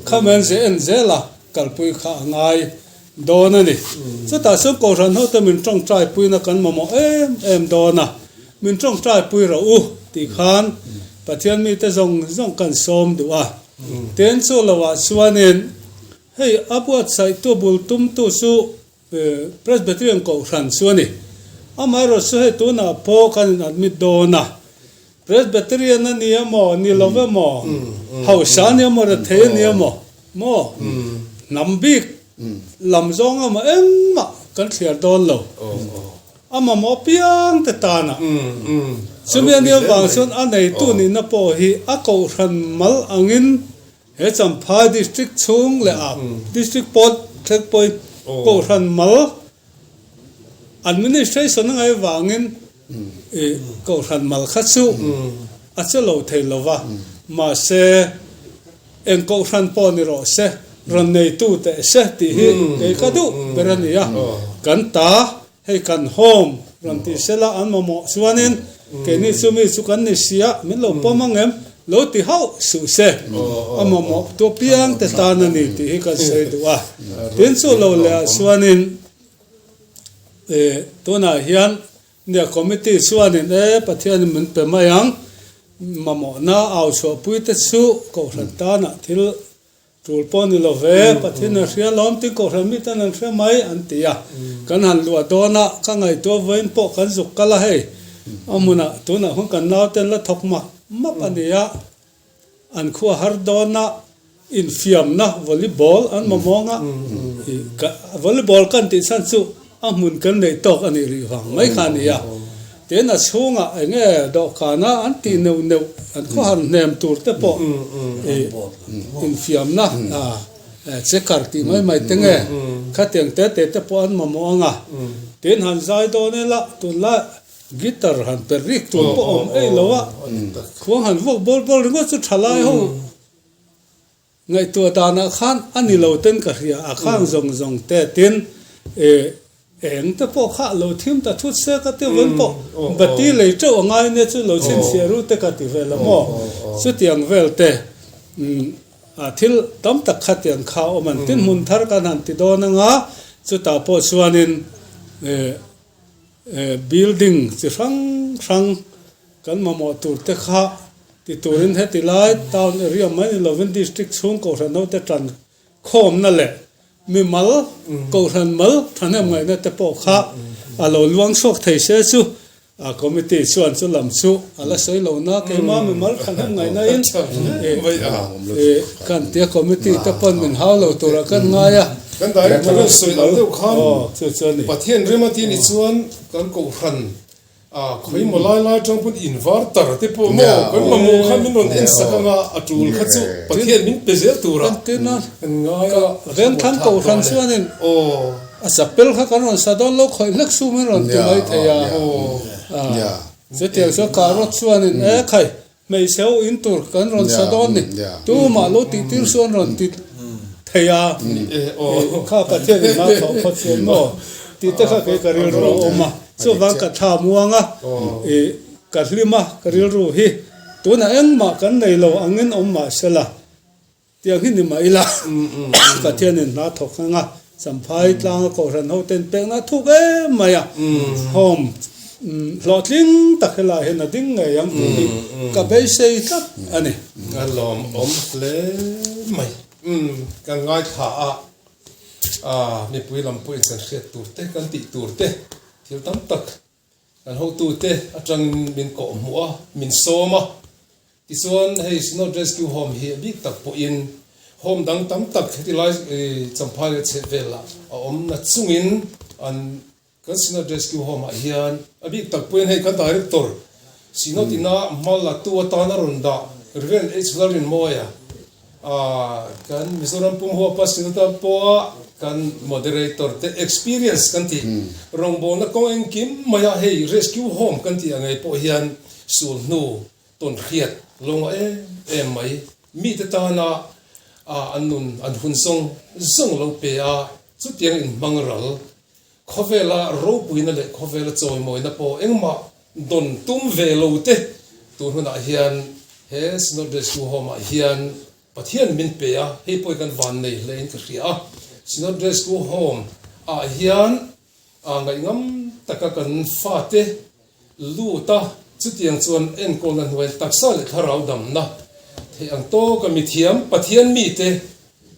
khamen ze en zel a kalpui kha a ngai dawn a ni. Chutah chuan Kohhran hote min tawngtai puina kan mamawh em em dawn a, min tawngtai pui rawh u tih khan Pathian mite zawng zawng kan sawm duh a. Tin chu loah chuanin hei a buatsaihtu bul tumtu chu Presbyterian Kohhran chu a ni. Amaherawh chu hei tunah pawh kan in admit dawn a, Presbyterian a ni emaw, ni lo emaw, hausa a ni emaw, rethei a ni emaw, maw? Hnam bik lam zawng emaw engmah kan thliar dawn lo. A mamawh piang te tana. Chumi a nih avang chuan a neitu nihna pawh hi a kohhran mal angin he Champhai District chhung leh a District pawh thleng pawhin kohhran mal Administration a ngaih avangin i kohhran mal kha chu a che lo thei lo va, mahse eng kohhran pawh ni rawh se, rawn neitu teh se tih hi kei ka duh ber a ni a, kan ta hei kan home rawn tih se la an mamawh chuanin keini chu mi chu kan ni sia min lo pawm ang em lo ti hauh suh se, a mamawh tu apiang te tan a ni tih hi kan sawi duh a, tin chu lo leh ah chuanin E tunah hian nia committee chuanin e Pathianin min pe mai ang, mamawhna au chhuahpui te chu Kohhran tanah thil Tul pawh ni lo ve, Pathian an hria lawm tih Kohhran miten an hre mai an ti a. Kan han luah dawn a, ka ngaihtuah vawiin pawh kan zuk kal a hei. A hmunah tunah hun kan nauten la thawk map map a ni a. An khua har dawn a, infiamna volleyball an mamawng a. Volleyball kan tih chhan chu A hmun kan neih tawk a nih rih vang mai kha a ni a, tin a chhungah eng nge dawhkana an tih neuh neuh an khawhar hnem tur te pawh ih infiamna checker tih mai mai te nge khatiang te te te pawh an mamawh ang a, tin han zai dawn ila tunlai guitar han per rik tur pawh awm eih lo a, khuang han vuak bawl bawl ringawt chu thalai ho. Ngaihtuah danah khan a ni lo ten ka hria a, khang zawng zawng te tin eh eng te pawh kha lo thim ta thut se ka ti vawn pawh bati lei teuh a ngai nia chu lo chhinchhiah ru te ka ti vel a maw chutiang vel te umm a thil tam tak khatiang kha a awm an tin hmun thar kan han ti dawn anga chutah pawh chuanin eh eh building chi hrang hrang Kan mamawh tur te kha ti turin heti lai town area mai ni lovin district chhung kohhran ho te tan khawmna leh mimal kohhran mal thahnem ngaihna te pawh kha a lo luang chhuak thei se chu a committee chuan chu lam chu a la sawi lo na keimah mimal thahnem ngaihna in kan tia committee te pawn min hau lo turah kan ngai a. Kan director an sawi lo deuh khan Pathian rem a ti ni chuan kan kohhran A khawimaw lai lai atang pawn inverter te pawh maw kan mamawh khan min rawn en sak anga a tul kha chu Pathian min pe zel tura kan ngai a. Vengthlang Kohhran chuanin a chapel kha kan rawn sa dawn lo khawih hlek su min rawn ti mai thei a. Chutiang chuan Karot chuanin e khai Hmeichhe ho in tur kan rawn sa dawn ni. Tumah lo tih tir chu an rawn ti thei a. Kha Pathian in hma thawh phawt chuan maw tih te kha kei ka rilru a awm a. Chuvang ka tha muang a, ka hlim a, ka rilru hi tunah engmah kan nei lo angin awm mah sela. Tiang hi ni mah ila, Pathianin hna thawk anga Champhai tlanga Kohhran hoten pekna a thuk em mai a, home hlawhtling tak helai hian a ding ngei ang tih hi ka beisei tlat a ni. A lawmawm hle mai. Kan ngaithla a, mipui lam pawhin kan hriat tur te, kan tih tur te thil tam tak Kan hotute atangin min kawh hmuh a, min sawm a. Tichuan hei Synod Rescue Home hi a bik tak pawhin home dang tam tak heti lai Champhai leh chhehvelah a awm na chungin an kan Synod Rescue Home ah hian a bik tak pawhin hei kan Director Synod ina hma latu atana rawn dah Rev H Lalrinmawia Kan Mizoram pum huapa Synod-a pawha kan moderator te experience kan tih rawngbawlna kawng engkim maia hei rescue home kan tih ang ngei pawh hian sul hnu tawn hriat lo ngah em em mai. Mite tana an nun an hun zawng zawng lo pe a, chutiang inhmang ral khawvela ropuina leh khawvela chawimawina pawh engmah dawn tum ve lo te tun hunah hian he Synod Rescue Home ah hian Pathian min pe a, hei pawh hi kan van nei hle in ka hria a. Synod Rescue Home ah hian ngaihngam taka kan fate lut a, chutiang chuan enkawlna hnuai taksa leh thlarau damna theih ang tawka mithiam Pathian mite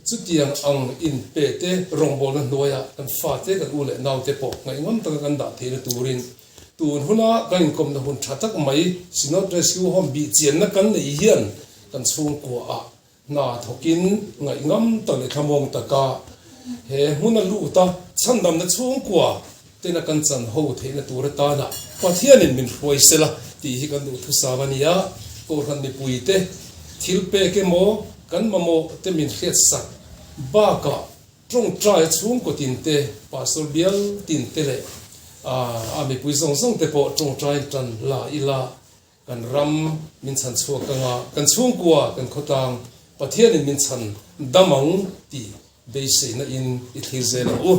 chutiang ang inpe te rawngbawlna hnuaia kan fate kan u leh naute pawh ngaihngam taka kan dah theihna turin tun huna kan inkawmna hun tha tak mai Synod Rescue Home bihchianna kan neih hian kan chhungkuaah Hna thawkin ngaihngam tak leh thlamuang taka he hmuna lut a, chhandamna chhungkua tena kan chan ho theihna tur atana Pathianin min hruai sela tih hi kan duhthusam a ni a. Kohhran mipuite thil pek emaw kan mamawh te min hriatsak bakah tawngtai chhungkaw tinte, pastor bial tinte leh a mipui zawng zawng te pawh tawngtaiin tan la ila. Kan ram min chhan chhuak anga kan chhungkua kan khawtlang Pathianin min chhan dam ang tih beiseina in i thlir zel ang u.